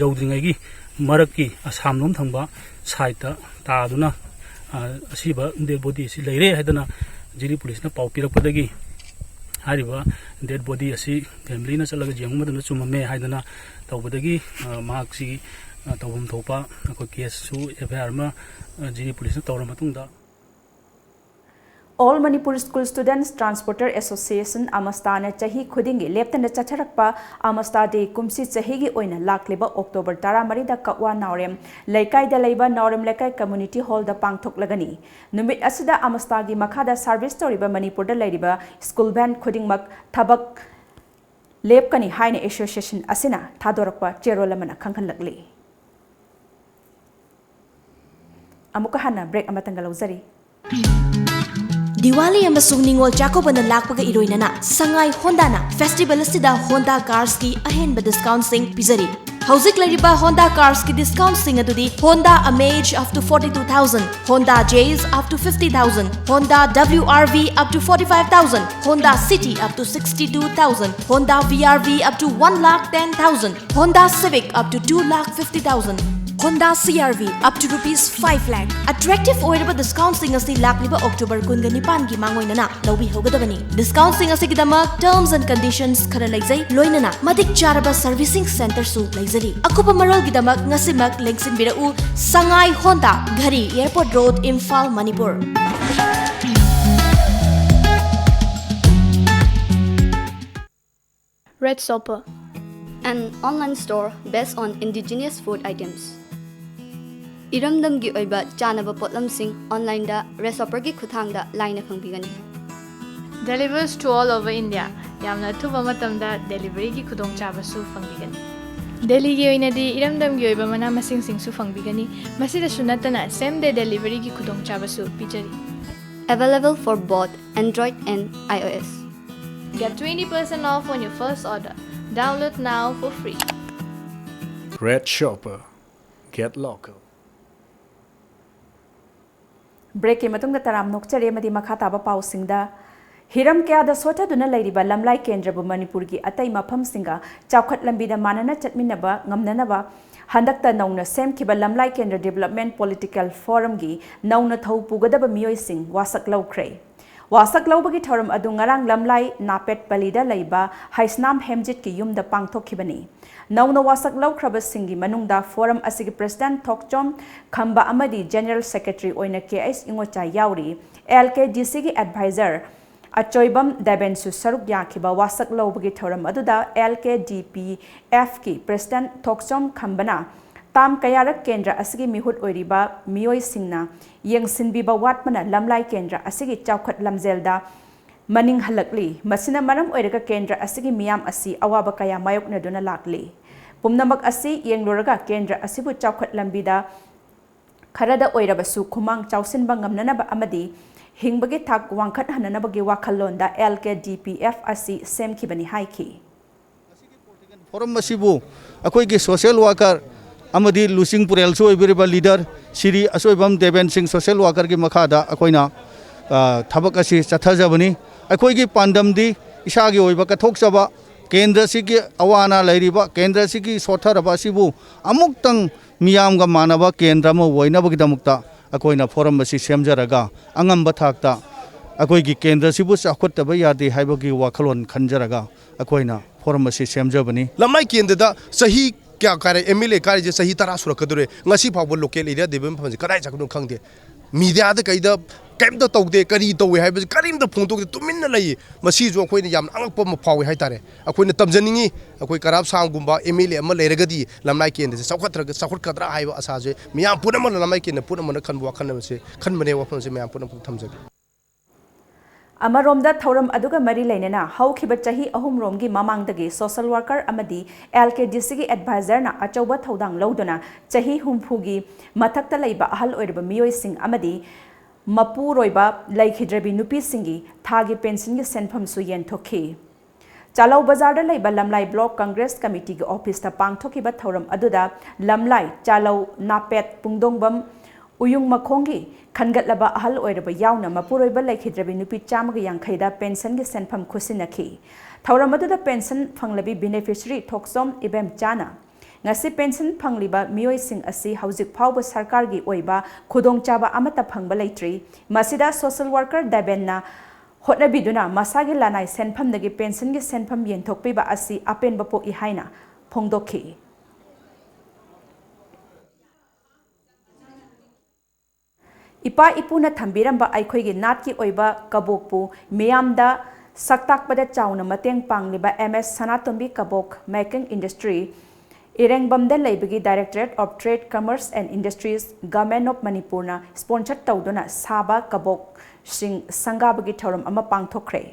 ꯌꯧꯗ꯭ꯔꯤꯉꯩꯒꯤ ꯃꯔꯛꯀꯤ ꯑꯁꯥꯝꯂꯣꯝ ꯊꯪꯕ ꯁꯥꯏꯠꯇ ꯇꯥꯗꯨꯅ ꯑꯁꯤꯕ ꯗꯦꯗ ꯕꯣꯗꯤ ꯑꯁꯤ ꯂꯩꯔꯦ ꯍꯥꯏꯗꯅ ꯖꯤꯔꯤ ꯄꯨꯂꯤꯁꯅ ꯄꯥꯎ ꯄꯤꯔꯛꯄꯗꯒꯤ ꯍꯥꯏꯔꯤꯕ ꯗꯦꯗ ꯕꯣꯗꯤ ꯑꯁꯤ ꯐꯦꯃꯤꯂꯤꯅ ꯆꯠꯂꯒ ꯌꯦꯡꯕ ꯃꯇꯝꯗ ꯆꯨꯝꯃꯝꯃꯦ ꯍꯥꯏꯗꯅ ꯇꯧꯕꯗꯒꯤ ꯃꯍꯥꯛꯁꯤ ꯇꯧꯐꯝ ꯊꯣꯛꯄ ꯑꯩꯈꯣꯏ ꯀꯦꯁꯁꯨ ꯑꯦꯐ ꯑꯥꯏ ꯑꯥꯔ ꯑꯃ ꯖꯤ ꯗꯤ ꯄꯨꯂꯤꯁꯅ ꯇꯧꯔ ꯃꯇꯨꯡꯗ All Manipur School Students Transporter Association, ꯑꯃꯁꯇꯥꯅ ꯆꯍꯤ ꯈꯨꯗꯤꯡꯒꯤ ꯂꯦꯞꯇꯅ ꯆꯠꯊꯔꯛꯄ ꯑꯃꯁꯇꯥ ꯗꯦ ꯀꯨꯝꯁꯤ ꯆꯍꯤꯒꯤ ꯑꯣꯏꯅ ꯂꯥꯛꯂꯤꯕ ꯑꯣꯛꯇꯣꯕꯔ ꯇꯔꯥꯃꯔꯤꯗ ꯀꯛꯋꯥ ꯅꯥꯎꯔꯦꯝ ꯂꯩꯀꯥꯏꯗ ꯂꯩꯕ ꯅꯥꯎꯔꯦꯝ ꯂꯩꯀꯥꯏ ꯀꯝꯃ꯭ꯌꯨꯅꯤꯇꯤ ꯍꯣꯜꯗ ꯄꯥꯡꯊꯣꯛꯂꯒꯅꯤ꯫ ꯅꯨꯃꯤꯠ ꯑꯁꯤꯗ ꯑꯃꯁꯇꯥꯒꯤ ꯃꯈꯥꯗ ꯁꯥꯔꯚꯤꯁ ꯇꯧꯔꯤꯕ ꯃꯅꯤꯄꯨꯔꯗ ꯂꯩꯔꯤꯕ ꯁ꯭ꯀꯨꯜ ꯚꯦꯟ ꯈꯨꯗꯤꯡꯃꯛ ꯊꯕꯛ ꯂꯦꯞꯀꯅꯤ ꯍꯥꯏꯅ ꯑꯦꯁꯣꯁꯤꯌꯦꯁꯟ ꯑꯁꯤꯅ ꯊꯥꯗꯣꯔꯛꯄ ꯆꯦꯔꯣꯜ ꯑꯃꯅ ꯈꯪꯍꯜꯂꯛꯂꯤ꯫ ꯑꯃꯨꯛꯀ ꯍꯟꯅ ꯕ꯭ꯔꯦꯛ ꯑꯃꯇꯪꯒ ꯂꯧꯖꯔꯤ꯫ ꯗꯤꯋꯥꯂꯤ ꯑꯃꯁꯨꯡ ꯅꯤꯉꯣꯜ ꯆꯥꯛꯀꯧꯕꯅ ꯂꯥꯛꯄꯒ ꯏꯔꯣꯏꯅꯅ ꯁꯉꯥꯏ ꯍꯣꯟꯗꯥꯅ ꯐꯦꯁꯇꯤꯚꯦꯜ ꯑꯁꯤꯗ ꯍꯣꯟꯗꯥ ꯀꯥꯔꯁꯀꯤ ꯑꯍꯦꯟꯕ ꯗꯤꯁꯀꯥꯎꯟꯁꯤꯡ ꯄꯤꯖꯔꯤ꯫ ꯍꯧꯖꯤꯛ ꯂꯩꯔꯤꯕ ꯍꯣꯟꯗꯥ ꯀꯥꯔꯁꯀꯤ ꯗꯤꯁꯀꯥꯎꯟꯁꯤꯡ ꯑꯗꯨꯗꯤ Honda Amaze up to forty two thousand, Honda Jazz up to fifty thousand, Honda W R V up to forty five thousand, Honda City up to sixty two thousand, Honda V R V up to one lakh ten thousand, Honda Civic up to two lakh fifty thousand, Honda C R V up to rupees five lakh꯫ Attractive ꯑꯣꯏꯔꯕ ꯗꯤꯁꯀꯥꯎꯟꯁꯤꯡ ꯑꯁꯤ ꯂꯥꯛꯂꯤꯕ ꯑꯣꯛꯇꯣꯕꯔ ꯀꯨꯟꯒ ꯅꯤꯄꯥꯟꯒꯤ ꯃꯥꯡꯑꯣꯏꯅꯅ ꯂꯧꯕꯤꯍꯧꯒꯗꯕꯅꯤ꯫ ꯗꯤꯁꯀꯥꯎꯟꯁꯤꯡ ꯑꯁꯤꯒꯤꯗꯃꯛ terms and conditions ꯈꯔ ꯂꯩꯖꯩ, ꯂꯣꯏꯅꯅ ꯃꯇꯤꯛ ꯆꯥꯔꯕ ꯁꯔꯚꯤꯁꯤꯡ ꯁꯦꯟꯇꯔꯁꯨ ꯂꯩꯖꯔꯤ꯫ ꯑꯀꯨꯞꯄ ꯃꯔꯣꯜꯒꯤꯗꯃꯛ ꯉꯁꯤꯃꯛ ꯂꯦꯡꯁꯤꯟꯕꯤꯔꯛꯎ, Sangai Honda, Ghari, airport road, Imphal, Manipur. Red Shopper, an online store based on indigenous food items. ꯏꯔꯝꯗꯝꯒꯤ ꯑꯣꯏꯕ ꯆꯥꯅꯕ ꯄꯣꯠꯂꯝꯁꯤꯡ ꯑꯣꯟꯂꯥꯏꯟꯗ ꯔꯦꯗ ꯁꯣꯄꯔꯒꯤ ꯈꯨꯠꯊꯥꯡꯗ ꯂꯥꯏꯅ ꯐꯪꯕꯤꯒꯅꯤ꯫ Delivers to all over India. ꯌꯥꯝꯅ ꯑꯊꯨꯕ ꯃꯇꯝꯗ ꯗꯦꯂꯤꯚꯔꯤꯒꯤ ꯈꯨꯗꯣꯡꯆꯥꯕꯁꯨ ꯐꯪꯕꯤꯒꯅꯤ꯫ ꯗꯦꯜꯂꯤꯒꯤ ꯑꯣꯏꯅꯗꯤ ꯏꯔꯝꯗꯝꯒꯤ ꯑꯣꯏꯕ ꯃꯅꯥ ꯃꯁꯤꯡꯁꯤꯡꯁꯨ ꯐꯪꯕꯤꯒꯅꯤ꯫ ꯃꯁꯤꯗꯁꯨ ꯅꯠꯇꯅ same day deliveryꯒꯤ ꯈꯨꯗꯣꯡꯆꯥꯕꯁꯨ ꯄꯤꯖꯔꯤ꯫ Available for both Android and iOS. Get twenty percent off on your first order. Download now for free. Red Shopper. Get local. ꯕ꯭ꯔꯦꯛꯀꯤ ꯃꯇꯨꯡꯗ ꯇꯔꯥꯝ ꯅꯣꯛꯆꯔꯤ ꯑꯃꯗꯤ ꯃꯈꯥ ꯇꯥꯕ ꯄꯥꯎꯁꯤꯡꯗ, ꯍꯤꯔꯝ ꯀꯌꯥꯗ ꯁꯣꯠꯊꯗꯨꯅ ꯂꯩꯔꯤꯕ ꯂꯝꯂꯥꯏ ꯀꯦꯟꯗ꯭ꯔꯕꯨ ꯃꯅꯤꯄꯨꯔꯒꯤ ꯑꯇꯩ ꯃꯐꯝꯁꯤꯡꯒ ꯆꯥꯎꯈꯠ ꯂꯝꯕꯤꯗ ꯃꯥꯟꯅꯅ ꯆꯠꯃꯤꯟꯅꯕ ꯉꯝꯅꯅꯕ ꯍꯟꯗꯛꯇ ꯅꯧꯅ ꯁꯦꯝꯈꯤꯕ ꯂꯝꯂꯥꯏ ꯀꯦꯟꯗ꯭ꯔ ꯗꯤꯕꯦꯂꯞꯃꯦꯟ ꯄꯣꯂꯤꯇꯤꯀꯦꯜ ꯐꯣꯔꯝꯒꯤ ꯅꯧꯅ ꯊꯧ ꯄꯨꯒꯗꯕ ꯃꯤꯑꯣꯏꯁꯤꯡ ꯋꯥꯁꯛ ꯂꯧꯈ꯭ꯔꯦ꯫ ꯋꯥꯁꯛ ꯂꯧꯕꯒꯤ ꯊꯧꯔꯝ ꯑꯗꯨ ꯉꯔꯥꯡ ꯂꯝꯂꯥꯏ ꯅꯥꯄꯦꯠ ꯄꯂꯤꯗ ꯂꯩꯕ ꯍꯩꯁꯅꯥꯝ ꯍꯦꯝꯖꯤꯠꯀꯤ ꯌꯨꯝꯗ ꯄꯥꯡꯊꯣꯛꯈꯤꯕꯅꯤ꯫ ꯅꯧꯅ ꯋꯥꯁꯛ ꯂꯧꯈ꯭ꯔꯕꯁꯤꯡꯒꯤ ꯃꯅꯨꯡꯗ ꯐꯣꯔꯝ ꯑꯁꯤꯒꯤ ꯄ꯭ꯔꯦꯁꯤꯗꯦꯟꯠ ꯊꯣꯛꯆꯣꯝ ꯈꯝꯕ ꯑꯃꯗꯤ ꯖꯦꯅꯔꯦꯜ ꯁꯦꯀ꯭ꯔꯦꯇꯔꯤ ꯑꯣꯏꯅ ꯀꯦ ꯑꯩꯆ ꯏꯉꯣꯆꯥ ꯌꯥꯎꯔꯤ꯫ ꯑꯦꯜ ꯀꯦ ꯗꯤ ꯁꯤꯒꯤ ꯑꯦꯗꯚꯥꯏꯖꯔ ꯑꯆꯣꯏꯕꯝ ꯗꯦꯕꯦꯟꯁꯨ ꯁꯔꯨꯛ ꯌꯥꯈꯤꯕ ꯋꯥꯁꯛ ꯂꯧꯕꯒꯤ ꯊꯧꯔꯝ ꯑꯗꯨꯗ ꯑꯦꯜ ꯀꯦ ꯗꯤ ꯄꯤ ꯑꯦꯐꯀꯤ ꯄ꯭ꯔꯦꯁꯤꯗꯦꯟꯠ ꯊꯣꯛꯆꯣꯝ ꯈꯝꯕꯅ ꯇꯥꯝ ꯀꯌꯥꯔꯛ ꯀꯦꯟꯗ꯭ꯔ ꯑꯁꯤꯒꯤ ꯃꯤꯍꯨꯠ ꯑꯣꯏꯔꯤꯕ ꯃꯤꯑꯣꯏꯁꯤꯡꯅ ꯌꯦꯡꯁꯤꯟꯕꯤꯕ ꯋꯥꯠꯄꯅ ꯂꯝꯂꯥꯏ ꯀꯦꯟꯗ꯭ꯔ ꯑꯁꯤꯒꯤ ꯆꯥꯎꯈꯠ ꯂꯝꯖꯦꯜꯗ ꯃꯅꯤꯡ ꯍꯜꯂꯛꯂꯤ꯫ ꯃꯁꯤꯅ ꯃꯔꯝ ꯑꯣꯏꯔꯒ ꯀꯦꯟꯗ꯭ꯔ ꯑꯁꯤꯒꯤ ꯃꯤꯌꯥꯝ ꯑꯁꯤ ꯑꯋꯥꯕ ꯀꯌꯥ ꯃꯥꯌꯣꯛꯅꯗꯨꯅ ꯂꯥꯛꯂꯤ꯫ ꯄꯨꯝꯅꯃꯛ ꯑꯁꯤ ꯌꯦꯡꯂꯨꯔꯒ ꯀꯦꯟꯗ꯭ꯔ ꯑꯁꯤꯕꯨ ꯆꯥꯎꯈꯠ ꯂꯝꯕꯤꯗ ꯈꯔꯗ ꯑꯣꯏꯔꯕꯁꯨ ꯈꯨꯃꯥꯡ ꯆꯥꯎꯁꯤꯟꯕ ꯉꯝꯅꯅꯕ ꯑꯃꯗꯤ ꯍꯤꯡꯕꯒꯤ ꯊꯥꯛ ꯋꯥꯡꯈꯠꯍꯟꯅꯅꯕꯒꯤ ꯋꯥꯈꯜꯂꯣꯟꯗ ꯑꯦꯜ ꯀꯦ ꯗꯤ ꯄꯤ ꯑꯦꯐ ꯑꯁꯤ ꯁꯦꯝꯈꯤꯕꯅꯤ ꯍꯥꯏꯈꯤ꯫ ꯐꯣꯔꯝ ꯑꯁꯤꯕꯨ ꯑꯩꯈꯣꯏꯒꯤ ꯁꯣꯁꯤꯌꯦꯜ ꯋꯥꯔꯀꯔ ꯑꯃꯗꯤ ꯂꯨꯆꯤꯡ ꯄꯨꯔꯦꯜꯁꯨ ꯑꯣꯏꯕꯤꯔꯤꯕ ꯂꯤꯗꯔ ꯁꯤꯔꯤ ꯑꯆꯣꯏꯕꯝ ꯗꯦꯕꯦꯟ ꯁꯤꯡ ꯁꯣꯁꯤꯌꯦꯜ ꯋꯥꯔꯀꯔꯒꯤ ꯃꯈꯥꯗ ꯑꯩꯈꯣꯏꯅ, ꯑ, ꯊꯕꯛ ꯑꯁꯤ ꯆꯠꯊꯖꯕꯅꯤ꯫ ꯑꯩꯈꯣꯏꯒꯤ ꯄꯥꯟꯗꯝꯗꯤ ꯏꯁꯥꯒꯤ ꯑꯣꯏꯕ ꯀꯠꯊꯣꯛꯆꯕ, ꯀꯦꯟꯗ꯭ꯔꯁꯤꯒꯤ ꯑꯋꯥ ꯑꯅꯥ ꯂꯩꯔꯤꯕ, ꯀꯦꯟꯗ꯭ꯔꯁꯤꯒꯤ ꯁꯣꯠꯊꯔꯕ ꯑꯁꯤꯕꯨ ꯑꯃꯨꯛꯇꯪ ꯃꯤꯌꯥꯝꯒ ꯃꯥꯟꯅꯕ ꯀꯦꯟꯗ꯭ꯔ ꯑꯃ ꯑꯣꯏꯅꯕꯒꯤꯗꯃꯛꯇ ꯑꯩꯈꯣꯏꯅ ꯐꯣꯔꯝ ꯑꯁꯤ ꯁꯦꯝꯖꯔꯒ ꯑꯉꯝꯕ ꯊꯥꯛꯇ ꯑꯩꯈꯣꯏꯒꯤ ꯀꯦꯟꯗ꯭ꯔꯁꯤꯕꯨ ꯆꯥꯎꯈꯠꯇꯕ ꯌꯥꯗꯦ ꯍꯥꯏꯕꯒꯤ ꯋꯥꯈꯜꯂꯣꯟ ꯈꯟꯖꯔꯒ ꯑꯩꯈꯣꯏꯅ ꯐꯣꯔꯝ ꯑꯁꯤ ꯁꯦꯝꯖꯕꯅꯤ꯫ ꯂꯝꯂꯥꯏ ꯀꯦꯟꯗ꯭ꯔꯗ ꯆꯍꯤ ꯀꯌꯥ ꯀꯥꯔꯦ? ꯑꯦꯝ ꯑꯦꯜ ꯑꯦ ꯀꯥꯔꯤꯁꯦ ꯆꯍꯤ ꯇꯔꯥ ꯁꯨꯔꯛꯀꯗꯧꯔꯦ꯫ ꯉꯁꯤ ꯐꯥꯎꯕ ꯂꯣꯀꯦꯜ ꯑꯦꯔꯤꯌꯥ ꯗꯦꯕꯂꯞꯃꯦꯟ ꯐꯟꯁꯦ ꯀꯗꯥꯏ ꯆꯠꯈ꯭ꯔꯤꯅꯣ ꯈꯪꯗꯦ꯫ ꯃꯤꯗꯤꯌꯥꯗ ꯀꯩꯗ ꯀꯩꯝꯇ ꯇꯧꯗꯦ, ꯀꯔꯤ ꯇꯧꯏ ꯍꯥꯏꯕꯁꯦ ꯀꯔꯤꯝꯇ ꯐꯣꯡꯗꯣꯛꯇꯦ, ꯇꯨꯃꯤꯟꯅ ꯂꯩꯌꯦ꯫ ꯃꯁꯤꯁꯨ ꯑꯩꯈꯣꯏꯅ ꯌꯥꯝꯅ ꯑꯉꯛꯄ ꯑꯃ ꯐꯥꯎꯏ ꯍꯥꯏꯇꯥꯔꯦ꯫ ꯑꯩꯈꯣꯏꯅ ꯇꯝꯖꯅꯤꯡꯉꯤ, ꯑꯩꯈꯣꯏ ꯀꯔꯥꯞ ꯁꯥꯡꯒꯨꯝꯕ ꯑꯦꯝ ꯑꯦꯜ ꯑꯦ ꯑꯃ ꯂꯩꯔꯒꯗꯤ ꯂꯝꯂꯥꯏ ꯀꯦꯟꯗ꯭ꯔꯁꯦ ꯆꯥꯎꯈꯠꯇ꯭ꯔꯒ, ꯆꯥꯎꯈꯠꯀꯗ꯭ꯔꯥ ꯍꯥꯏꯕ ꯑꯁꯥꯁꯦ ꯃꯤꯌꯥꯝ ꯄꯨꯝꯅꯃꯛꯅ, ꯂꯝꯂꯥꯏ ꯀꯦꯟꯗ꯭ꯔ ꯄꯨꯝꯅꯃꯛꯅ ꯈꯟꯕ ꯋꯥꯈꯜ ꯑꯃꯁꯦ ꯈꯟꯕꯅꯦ꯫ ꯋꯥꯐꯝꯁꯦ ꯃꯌꯥꯝ ꯄꯨꯝꯅꯃꯛꯇ ꯊꯝꯖꯒꯦ꯫ ꯑꯃꯔꯣꯝꯗ ꯊꯧꯔꯝ ꯑꯗꯨꯒ ꯃꯔꯤ ꯂꯩꯅꯅ ꯍꯧꯈꯤꯕ ꯆꯍꯤ ꯑꯍꯨꯝ ꯔꯣꯝꯒꯤ ꯃꯃꯥꯡꯗꯒꯤ ꯁꯣꯁꯤꯌꯦꯜ ꯋꯥꯔꯀꯔ ꯑꯃꯗꯤ ꯑꯦꯜ ꯀꯦ ꯗꯤ ꯁꯤꯒꯤ ꯑꯦꯗꯚꯥꯏꯖꯔꯅ ꯑꯆꯧꯕ ꯊꯧꯗꯥꯡ ꯂꯧꯗꯨꯅ ꯆꯍꯤ ꯍꯨꯝꯐꯨꯒꯤ ꯃꯊꯛꯇ ꯂꯩꯕ ꯑꯍꯜ ꯑꯣꯏꯔꯕ ꯃꯤꯑꯣꯏꯁꯤꯡ ꯑꯃꯗꯤ ꯃꯄꯨꯔꯣꯏꯕ ꯂꯩꯈꯤꯗ꯭ꯔꯕꯤ ꯅꯨꯄꯤꯁꯤꯡꯒꯤ ꯊꯥꯒꯤ ꯄꯦꯟꯁꯟꯒꯤ ꯁꯦꯟꯐꯝꯁꯨ ꯌꯦꯟꯊꯣꯛꯈꯤ꯫ ꯆꯥꯂꯧ ꯕꯖꯥꯔꯗ ꯂꯩꯕ ꯂꯝꯂꯥꯏ ꯕ꯭ꯂꯣꯛ ꯀꯪꯒ꯭ꯔꯦꯁ ꯀꯃꯤꯇꯤꯒꯤ ꯑꯣꯐꯤꯁꯇ ꯄꯥꯡꯊꯣꯛꯈꯤꯕ ꯊꯧꯔꯝ ꯑꯗꯨꯗ ꯂꯝꯂꯥꯏ, ꯆꯥꯂꯧ, ꯅꯥꯄꯦꯠ, ꯄꯨꯡꯗꯣꯡꯕꯝ, ꯎꯌꯨꯡ ꯃꯈꯣꯡꯒꯤ ꯈꯟꯒꯠꯂꯕ ꯑꯍꯜ ꯑꯣꯏꯔꯕ ꯌꯥꯎꯅ ꯃꯄꯨꯔꯣꯏꯕ ꯂꯩꯈꯤꯗ꯭ꯔꯕꯤ ꯅꯨꯄꯤ ꯆꯥꯝꯃꯒ ꯌꯥꯡꯈꯩꯗ ꯄꯦꯟꯁꯟꯒꯤ ꯁꯦꯟꯐꯝ ꯈꯨꯠꯁꯤꯟꯅꯈꯤ꯫ ꯊꯧꯔꯝ ꯑꯗꯨꯗ ꯄꯦꯟꯁꯟ ꯐꯪꯂꯕꯤ ꯕꯦꯅꯤꯐꯤꯁꯔꯤ ꯊꯣꯛꯆꯣꯝ ꯏꯕꯦꯝꯆꯥꯅ ꯉꯁꯤ ꯄꯦꯟꯁꯟ ꯐꯪꯂꯤꯕ ꯃꯤꯑꯣꯏꯁꯤꯡ ꯑꯁꯤ ꯍꯧꯖꯤꯛ ꯐꯥꯎꯕ ꯁꯔꯀꯥꯔꯒꯤ ꯑꯣꯏꯕ ꯈꯨꯗꯣꯡꯆꯥꯕ ꯑꯃꯠꯇ ꯐꯪꯕ ꯂꯩꯇ꯭ꯔꯤ꯫ ꯃꯁꯤꯗ ꯁꯣꯁꯦꯜ ꯋꯥꯔꯀꯔ ꯗꯦꯕꯦꯟꯅ ꯍꯣꯠꯅꯕꯤꯗꯨꯅ ꯃꯁꯥꯒꯤ ꯂꯅꯥꯏ ꯁꯦꯟꯐꯝꯗꯒꯤ ꯄꯦꯟꯁꯟꯒꯤ ꯁꯦꯟꯐꯝ ꯌꯦꯟꯊꯣꯛꯄꯤꯕ ꯑꯁꯤ ꯑꯄꯦꯟꯕ ꯄꯣꯛꯏ ꯍꯥꯏꯅ ꯐꯣꯡꯗꯣꯛꯈꯤ꯫ ꯏꯄꯥ ꯏꯄꯨꯅ ꯊꯝꯕꯤꯔꯝꯕ ꯑꯩꯈꯣꯏꯒꯤ ꯅꯥꯠꯀꯤ ꯑꯣꯏꯕ ꯀꯕꯣꯛꯄꯨ ꯃꯤꯌꯥꯝꯗ ꯁꯛꯇꯥꯛꯄꯗ ꯆꯥꯎꯅ ꯃꯇꯦꯡ ꯄꯥꯡꯂꯤꯕ ꯑꯦꯝ ꯑꯦꯁ ꯁꯅꯥꯇꯣꯝꯕꯤ ꯀꯕꯣꯛ ꯃꯦꯀꯤꯡ ꯏꯟꯗꯁꯇ꯭ꯔꯤ, ꯏꯔꯦꯡꯕꯝꯗ ꯂꯩꯕꯒꯤ Directorate of Trade, Commerce and Industries, Government of ꯃꯅꯤꯄꯨꯔꯅ ꯁ꯭ꯄꯣꯟꯁꯔ ꯇꯧꯗꯨꯅ ꯁꯥꯕ ꯀꯕꯣꯛꯁꯤꯡ ꯁꯪꯒꯥꯕꯒꯤ ꯊꯧꯔꯝ ꯑꯃ ꯄꯥꯡꯊꯣꯛꯈ꯭ꯔꯦ꯫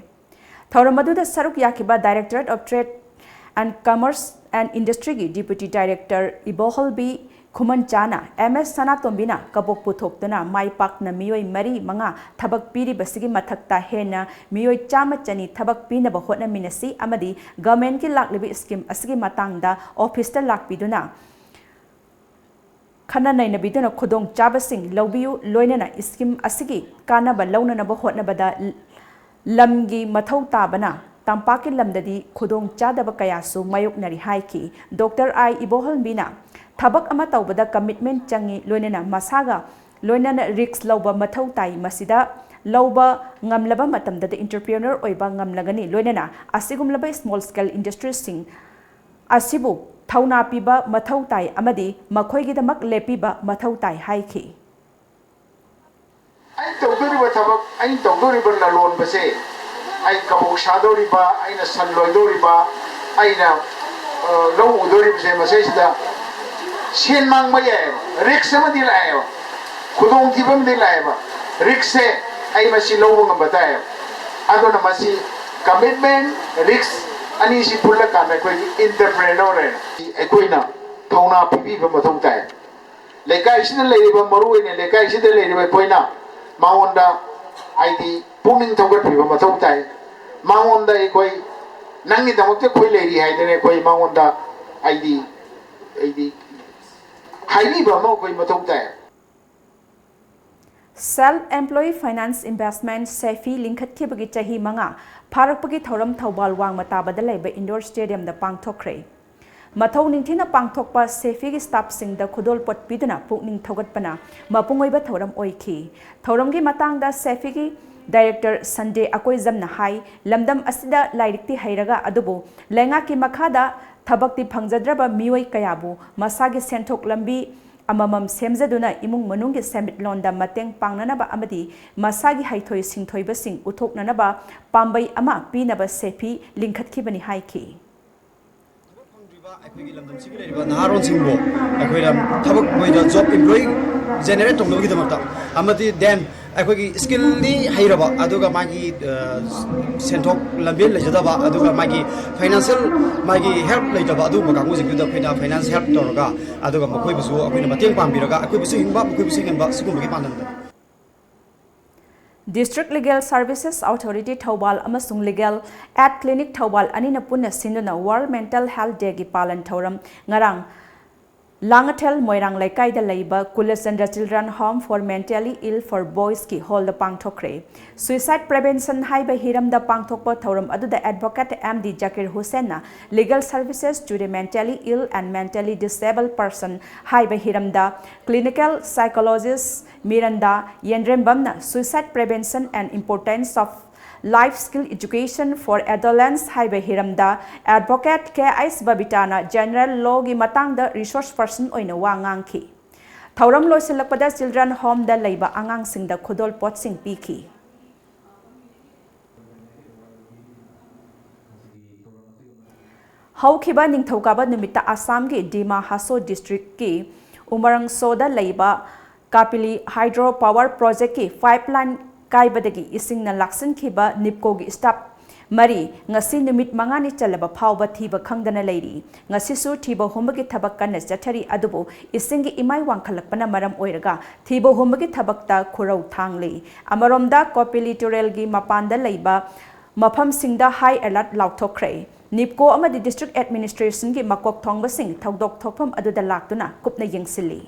ꯊꯧꯔꯝ ꯑꯗꯨꯗ ꯁꯔꯨꯛ ꯌꯥꯈꯤꯕ Directorate of Trade and Commerce and Industryꯒꯤ Deputy Director ꯏꯕꯣꯍꯜꯕꯤ ꯈꯨꯃꯟꯆꯥꯅ ꯑꯦꯝ ꯑꯦꯁ ꯁꯅꯥꯇꯣꯝꯕꯤꯅ ꯀꯕꯣꯛ ꯄꯨꯊꯣꯛꯇꯨꯅ ꯃꯥꯏ ꯄꯥꯛꯅ ꯃꯤꯑꯣꯏ ꯃꯔꯤ ꯃꯉꯥ ꯊꯕꯛ ꯄꯤꯔꯤꯕꯁꯤꯒꯤ ꯃꯊꯛꯇ ꯍꯦꯟꯅ ꯃꯤꯑꯣꯏ ꯆꯥꯝꯃ ꯆꯅꯤ ꯊꯕꯛ ꯄꯤꯅꯕ ꯍꯣꯠꯅꯃꯤꯟꯅꯁꯤ ꯑꯃꯗꯤ ꯒꯚꯔꯟꯃꯦꯟꯠꯀꯤ ꯂꯥꯛꯂꯤꯕ ꯁ꯭ꯀꯤꯝ ꯑꯁꯤꯒꯤ ꯃꯇꯥꯡꯗ ꯑꯣꯐꯤꯁꯇ ꯂꯥꯛꯄꯤꯗꯨꯅ ꯈꯟꯅ ꯅꯩꯅꯕꯤꯗꯨꯅ ꯈꯨꯗꯣꯡꯆꯥꯕꯁꯤꯡ ꯂꯧꯕꯤꯌꯨ, ꯂꯣꯏꯅꯅ ꯁ꯭ꯀꯤꯝ ꯑꯁꯤꯒꯤ ꯀꯥꯟꯅꯕ ꯂꯧꯅꯅꯕ ꯍꯣꯠꯅꯕꯗ ꯂꯝꯒꯤ ꯃꯊꯧ ꯇꯥꯕꯅ ꯇꯝꯄꯥꯛꯀꯤ ꯂꯝꯗꯗꯤ ꯈꯨꯗꯣꯡ ꯆꯥꯗꯕ ꯀꯌꯥꯁꯨ ꯃꯥꯌꯣꯛꯅꯔꯤ ꯍꯥꯏꯈꯤ꯫ ꯗꯣꯛꯇꯔ ꯑꯥꯏ ꯏꯕꯣꯍꯜꯕꯤꯅ ꯊꯕꯛ ꯑꯃ ꯇꯧꯕꯗ ꯀꯃꯤꯠꯃꯦꯟꯠ ꯆꯪꯏ, ꯂꯣꯏꯅꯅ ꯃꯁꯥꯒ ꯂꯣꯏꯅꯅ ꯔꯤꯁ꯭ꯛ ꯂꯧꯕ ꯃꯊꯧ ꯇꯥꯏ꯫ ꯃꯁꯤꯗ ꯂꯧꯕ ꯉꯝꯂꯕ ꯃꯇꯝꯗꯗꯤ ꯏꯟꯇꯔꯄ꯭ꯔꯤꯅꯔ ꯑꯣꯏꯕ ꯉꯝꯂꯒꯅꯤ, ꯂꯣꯏꯅꯅ ꯑꯁꯤꯒꯨꯝꯂꯕ ꯁ꯭ꯃꯣꯜ ꯁ꯭ꯀꯦꯜ ꯏꯟꯗꯁꯇ꯭ꯔꯤꯁꯤꯡ ꯑꯁꯤꯕꯨ ꯊꯧꯅꯥ ꯄꯤꯕ ꯃꯊꯧ ꯇꯥꯏ ꯑꯃꯗꯤ ꯃꯈꯣꯏꯒꯤꯗꯃꯛ ꯂꯦꯞꯄꯤꯕ ꯃꯊꯧ ꯇꯥꯏ ꯍꯥꯏꯈꯤ꯫ ꯑꯩ ꯇꯧꯗꯣꯔꯤꯕ ꯊꯕꯛ, ꯑꯩ ꯇꯧꯗꯣꯔꯤꯕ ꯂꯂꯣꯟꯕꯁꯦ, ꯑꯩ ꯀꯕꯣꯛ ꯁꯥꯗꯣꯔꯤꯕ, ꯑꯩꯅ ꯁꯟ ꯂꯣꯏꯗꯣꯔꯤꯕ, ꯑꯩꯅ, ꯑ, ꯂꯧ ꯎꯗꯣꯔꯤꯕꯁꯦ, ꯃꯁꯤꯁꯤꯗ ꯁꯦꯟ ꯃꯥꯡꯕ ꯌꯥꯏꯑꯕ, ꯔꯤꯁ꯭ꯛ ꯑꯃꯗꯤ ꯂꯥꯛꯑꯦꯕ, ꯈꯨꯗꯣꯡꯊꯤꯕ ꯑꯃꯗꯤ ꯂꯥꯛꯑꯦꯕ꯫ ꯔꯤꯁ꯭ꯛꯁꯦ ꯑꯩ ꯃꯁꯤ ꯂꯧꯕ ꯉꯝꯕ ꯇꯥꯏꯌꯦꯕ꯫ ꯑꯗꯨꯅ ꯃꯁꯤ ꯀꯃꯤꯠꯃꯦꯟꯠ, ꯔꯤꯁ꯭ꯛ ꯑꯅꯤꯁꯤ ꯄꯨꯜꯂꯀꯥꯟꯗ ꯑꯩꯈꯣꯏꯒꯤ ꯏꯟꯇꯔꯄ꯭ꯔꯦꯅꯔ ꯍꯥꯏꯅ ꯑꯩꯈꯣꯏꯅ ꯊꯧꯅꯥ ꯄꯤꯕꯤꯕ ꯃꯊꯧ ꯇꯥꯏ꯫ ꯂꯩꯀꯥꯏꯁꯤꯗ ꯂꯩꯔꯤꯕ, ꯃꯔꯨ ꯑꯣꯏꯅ ꯂꯩꯀꯥꯏꯁꯤꯗ ꯂꯩꯔꯤꯕ ꯑꯩꯈꯣꯏꯅ ꯃꯉꯣꯟꯗ, ꯍꯥꯏꯗꯤ, ꯄꯨꯛꯅꯤꯡ ꯊꯧꯒꯠꯄꯤꯕ ꯃꯊꯧ ꯇꯥꯏ꯫ ꯃꯉꯣꯟꯗ ꯑꯩꯈꯣꯏ, "ꯅꯪꯒꯤꯗꯃꯛꯇ ꯑꯩꯈꯣꯏ ꯂꯩꯔꯤ" ꯍꯥꯏꯗꯅ ꯑꯩꯈꯣꯏ ꯃꯉꯣꯟꯗ, ꯍꯥꯏꯗꯤ, ꯍꯥꯏꯗꯤ, ꯍꯥꯏꯕꯤꯕ ꯑꯃ ꯑꯩꯈꯣꯏ ꯃꯊꯧ ꯇꯥꯏ꯫ Self Employee Finance Investment, ꯁꯦꯐꯤ, ꯂꯤꯡꯈꯠꯈꯤꯕꯒꯤ ꯆꯍꯤ ꯃꯉꯥ ꯐꯥꯔꯛꯄꯒꯤ ꯊꯧꯔꯝ ꯊꯧꯕꯥꯜ ꯋꯥꯡꯃ ꯇꯥꯕꯗ ꯂꯩꯕ ꯏꯟꯗꯣꯔ ꯁ꯭ꯇꯦꯗꯤꯌꯝꯗ ꯄꯥꯡꯊꯣꯛꯈ꯭ꯔꯦ꯫ ꯃꯊꯧ ꯅꯤꯡꯊꯤꯅ ꯄꯥꯡꯊꯣꯛꯄ ꯁꯦꯐꯤꯒꯤ ꯁ꯭ꯇꯥꯐꯁꯤꯡꯗ ꯈꯨꯗꯣꯜꯄꯣꯠ ꯄꯤꯗꯨꯅ ꯄꯨꯛꯅꯤꯡ ꯊꯧꯒꯠꯄꯅ ꯃꯄꯨꯡ ꯑꯣꯏꯕ ꯊꯧꯔꯝ ꯑꯣꯏꯈꯤ꯫ ꯊꯧꯔꯝꯒꯤ ꯃꯇꯥꯡꯗ ꯁꯦꯐꯤꯒꯤ ꯗꯥꯏꯔꯦꯛꯇꯔ ꯁꯟꯗꯦ ꯑꯀꯣꯏꯖꯝꯅ ꯍꯥꯏ, ꯂꯝꯗꯝ ꯑꯁꯤꯗ ꯂꯥꯏꯔꯤꯛꯇꯤ ꯍꯩꯔꯒ ꯑꯗꯨꯕꯨ ꯂꯩꯉꯥꯛꯀꯤ ꯃꯈꯥꯗ ꯊꯕꯛꯇꯤ ꯐꯪꯖꯗ꯭ꯔꯕ ꯃꯤꯑꯣꯏ ꯀꯌꯥꯕꯨ ꯃꯁꯥꯒꯤ ꯁꯦꯟꯊꯣꯛ ꯂꯝꯕꯤ ꯑꯃꯃꯝ ꯁꯦꯝꯖꯗꯨꯅ ꯏꯃꯨꯡ ꯃꯅꯨꯡꯒꯤ ꯁꯦꯟꯃꯤꯠꯂꯣꯟꯗ ꯃꯇꯦꯡ ꯄꯥꯡꯅꯅꯕ ꯑꯃꯗꯤ ꯃꯁꯥꯒꯤ ꯍꯩꯊꯣꯏ ꯁꯤꯡꯊꯣꯏꯕꯁꯤꯡ ꯎꯠꯊꯣꯛꯅꯅꯕ ꯄꯥꯝꯕꯩ ꯑꯃ ꯄꯤꯅꯕ ꯁꯦꯐꯤ ꯂꯤꯡꯈꯠꯈꯤꯕꯅꯤ ꯍꯥꯏꯈꯤ꯫ ꯊꯕꯛ ꯐꯪꯗ꯭ꯔꯤꯕ ꯑꯩꯈꯣꯏꯒꯤ ꯂꯝꯗꯝꯁꯤꯒꯤ ꯂꯩꯔꯤꯕ ꯅꯍꯥꯔꯣꯟꯁꯤꯡꯕꯨ ꯑꯩꯈꯣꯏꯅ ꯊꯕꯛ, ꯃꯣꯏꯗ ꯖꯣꯕ ꯑꯦꯝꯄ꯭ꯂꯣꯏ ꯖꯦꯅꯦꯔꯦꯠ ꯇꯧꯅꯕꯒꯤꯗꯃꯛꯇ ꯑꯃꯗꯤ ꯗꯦꯟ ꯑꯩꯈꯣꯏꯒꯤ ꯁ꯭ꯀꯤꯜꯗꯤ ꯍꯩꯔꯕ ꯑꯗꯨꯒ ꯃꯥꯒꯤ, ꯑ, ꯁꯦꯟꯊꯣꯛ ꯂꯝꯕꯦꯜ ꯂꯩꯖꯗꯕ ꯑꯗꯨꯒ ꯃꯥꯒꯤ ꯐꯥꯏꯅꯥꯟꯁꯤꯌꯦꯜ ꯃꯥꯒꯤ ꯍꯦꯜꯞ ꯂꯩꯇꯕ ꯑꯗꯨꯒꯨꯝꯕ ꯀꯥꯡꯕꯨꯁꯤꯡꯗꯨꯗ ꯑꯩꯈꯣꯏꯅ ꯐꯥꯏꯅꯥꯟꯁ ꯍꯦꯜꯞ ꯇꯧꯔꯒ ꯑꯗꯨꯒ ꯃꯈꯣꯏꯕꯨꯁꯨ ꯑꯩꯈꯣꯏꯅ ꯃꯇꯦꯡ ꯄꯥꯡꯕꯤꯔꯒ ꯑꯩꯈꯣꯏꯕꯨꯁꯨ ꯍꯤꯡꯕ ꯃꯈꯣꯏꯕꯨꯁꯨ ꯍꯤꯡꯍꯟꯕ ꯁꯤꯒꯨꯝꯕꯒꯤ ꯄꯥꯟꯗꯝꯗꯅꯤ꯫ District Legal Services Authority Thoubal ꯑꯃꯁꯨꯡ Legal Aid Clinic ꯊꯧꯕꯥꯜ ꯑꯅꯤꯅ ꯄꯨꯟꯅ ꯁꯤꯟꯗꯨꯅ World Mental Health Dayꯒꯤ ꯄꯥꯂꯟ ꯊꯧꯔꯝ ꯉꯔꯥꯡ ꯂꯥꯡꯉꯊꯦꯜ ꯃꯣꯏꯔꯥꯡ ꯂꯩꯀꯥꯏꯗ ꯂꯩꯕ ꯀꯨꯂꯆꯟꯗ꯭ꯔ Children Home for Mentally Ill for Boysꯀꯤ ꯍꯣꯜꯗ ꯄꯥꯡꯊꯣꯛꯈ꯭ꯔꯦ꯫ Suicide prevention ꯍꯥꯏꯕ ꯍꯤꯔꯝꯗ ꯄꯥꯡꯊꯣꯛꯄ ꯊꯧꯔꯝ ꯑꯗꯨꯗ Advocate M D Zakir Hussainꯅ Legal Services to the Mentally Ill and Mentally Disabled Person ꯍꯥꯏꯕ ꯍꯤꯔꯝꯗ Clinical Psychologist ꯃꯤꯔꯟꯗꯥ ꯌꯦꯟꯗ꯭ꯔꯦꯝꯕꯝꯅ Suicide Prevention and Importance of Life Skill Education for Adolescents ꯍꯥꯏꯕ ꯍꯤꯔꯝꯗ Advocate K S Babitana General Lawꯒꯤ ꯃꯇꯥꯡꯗ Resource Person ꯑꯣꯏꯅ ꯋꯥ ꯉꯥꯡꯈꯤ꯫ ꯊꯧꯔꯝ ꯂꯣꯏꯁꯤꯜꯂꯛꯄꯗ Children Homeꯗ ꯂꯩꯕ ꯑꯉꯥꯡꯁꯤꯡꯗ ꯈꯨꯗꯣꯜ ꯄꯣꯠꯁꯤꯡ ꯄꯤꯈꯤ꯫ ꯍꯧꯈꯤꯕ ꯅꯤꯡꯊꯧꯀꯥꯕ ꯅꯨꯃꯤꯠꯇ ꯑꯁꯥꯝꯒꯤ ꯗꯤꯃꯥ ꯍꯥꯁꯣ ꯗꯤꯁꯇ꯭ꯔꯤꯛꯀꯤ ꯎꯃꯔꯪꯁꯣꯗ ꯂꯩꯕ ꯀꯥꯄꯤꯂꯤ ꯍꯥꯏꯗ꯭ꯔꯣ ꯄꯥꯋꯔ ꯄ꯭ꯔꯣꯖꯦꯛꯀꯤ ꯄꯥꯏꯞꯂꯥꯏꯟ ꯀꯥꯏꯕꯗꯒꯤ ꯏꯁꯤꯡꯅ ꯂꯥꯛꯁꯤꯟꯈꯤꯕ ꯅꯤꯞꯀꯣꯒꯤ ꯁ꯭ꯇꯥꯐ ꯃꯔꯤ ꯉꯁꯤ ꯅꯨꯃꯤꯠ ꯃꯉꯥꯅꯤ ꯆꯜꯂꯕ ꯐꯥꯎꯕ ꯊꯤꯕ ꯈꯪꯗꯅ ꯂꯩꯔꯤ꯫ ꯉꯁꯤꯁꯨ ꯊꯤꯕ ꯍꯨꯝꯕꯒꯤ ꯊꯕꯛ ꯀꯟꯅ ꯆꯠꯊꯔꯤ, ꯑꯗꯨꯕꯨ ꯏꯁꯤꯡꯒꯤ ꯏꯃꯥꯏ ꯋꯥꯡꯈꯠꯂꯛꯄꯅ ꯃꯔꯝ ꯑꯣꯏꯔꯒ ꯊꯤꯕ ꯍꯨꯝꯕꯒꯤ ꯊꯕꯛꯇ ꯈꯨꯔꯧ ꯊꯥꯡꯂꯤ꯫ ꯑꯃꯔꯣꯝꯗ, ꯀꯣꯄꯤꯂꯤ ꯇꯨꯔꯦꯜꯒꯤ ꯃꯄꯥꯟꯗ ꯂꯩꯕ ꯃꯐꯝꯁꯤꯡꯗ ꯍꯥꯏ ꯑꯦꯂꯔꯠ ꯂꯥꯎꯊꯣꯛꯈ꯭ꯔꯦ꯫ ꯅꯤꯞꯀꯣ ꯑꯃꯗꯤ ꯗꯤꯁꯇ꯭ꯔꯤꯛ ꯑꯦꯗꯃꯤꯅꯤꯁꯇ꯭ꯔꯦꯁꯟꯒꯤ ꯃꯀꯣꯛ ꯊꯣꯡꯕꯁꯤꯡ ꯊꯧꯗꯣꯛ ꯊꯣꯛꯐꯝ ꯑꯗꯨꯗ ꯂꯥꯛꯇꯨꯅ ꯀꯨꯞꯅ ꯌꯦꯡꯁꯤꯜꯂꯤ꯫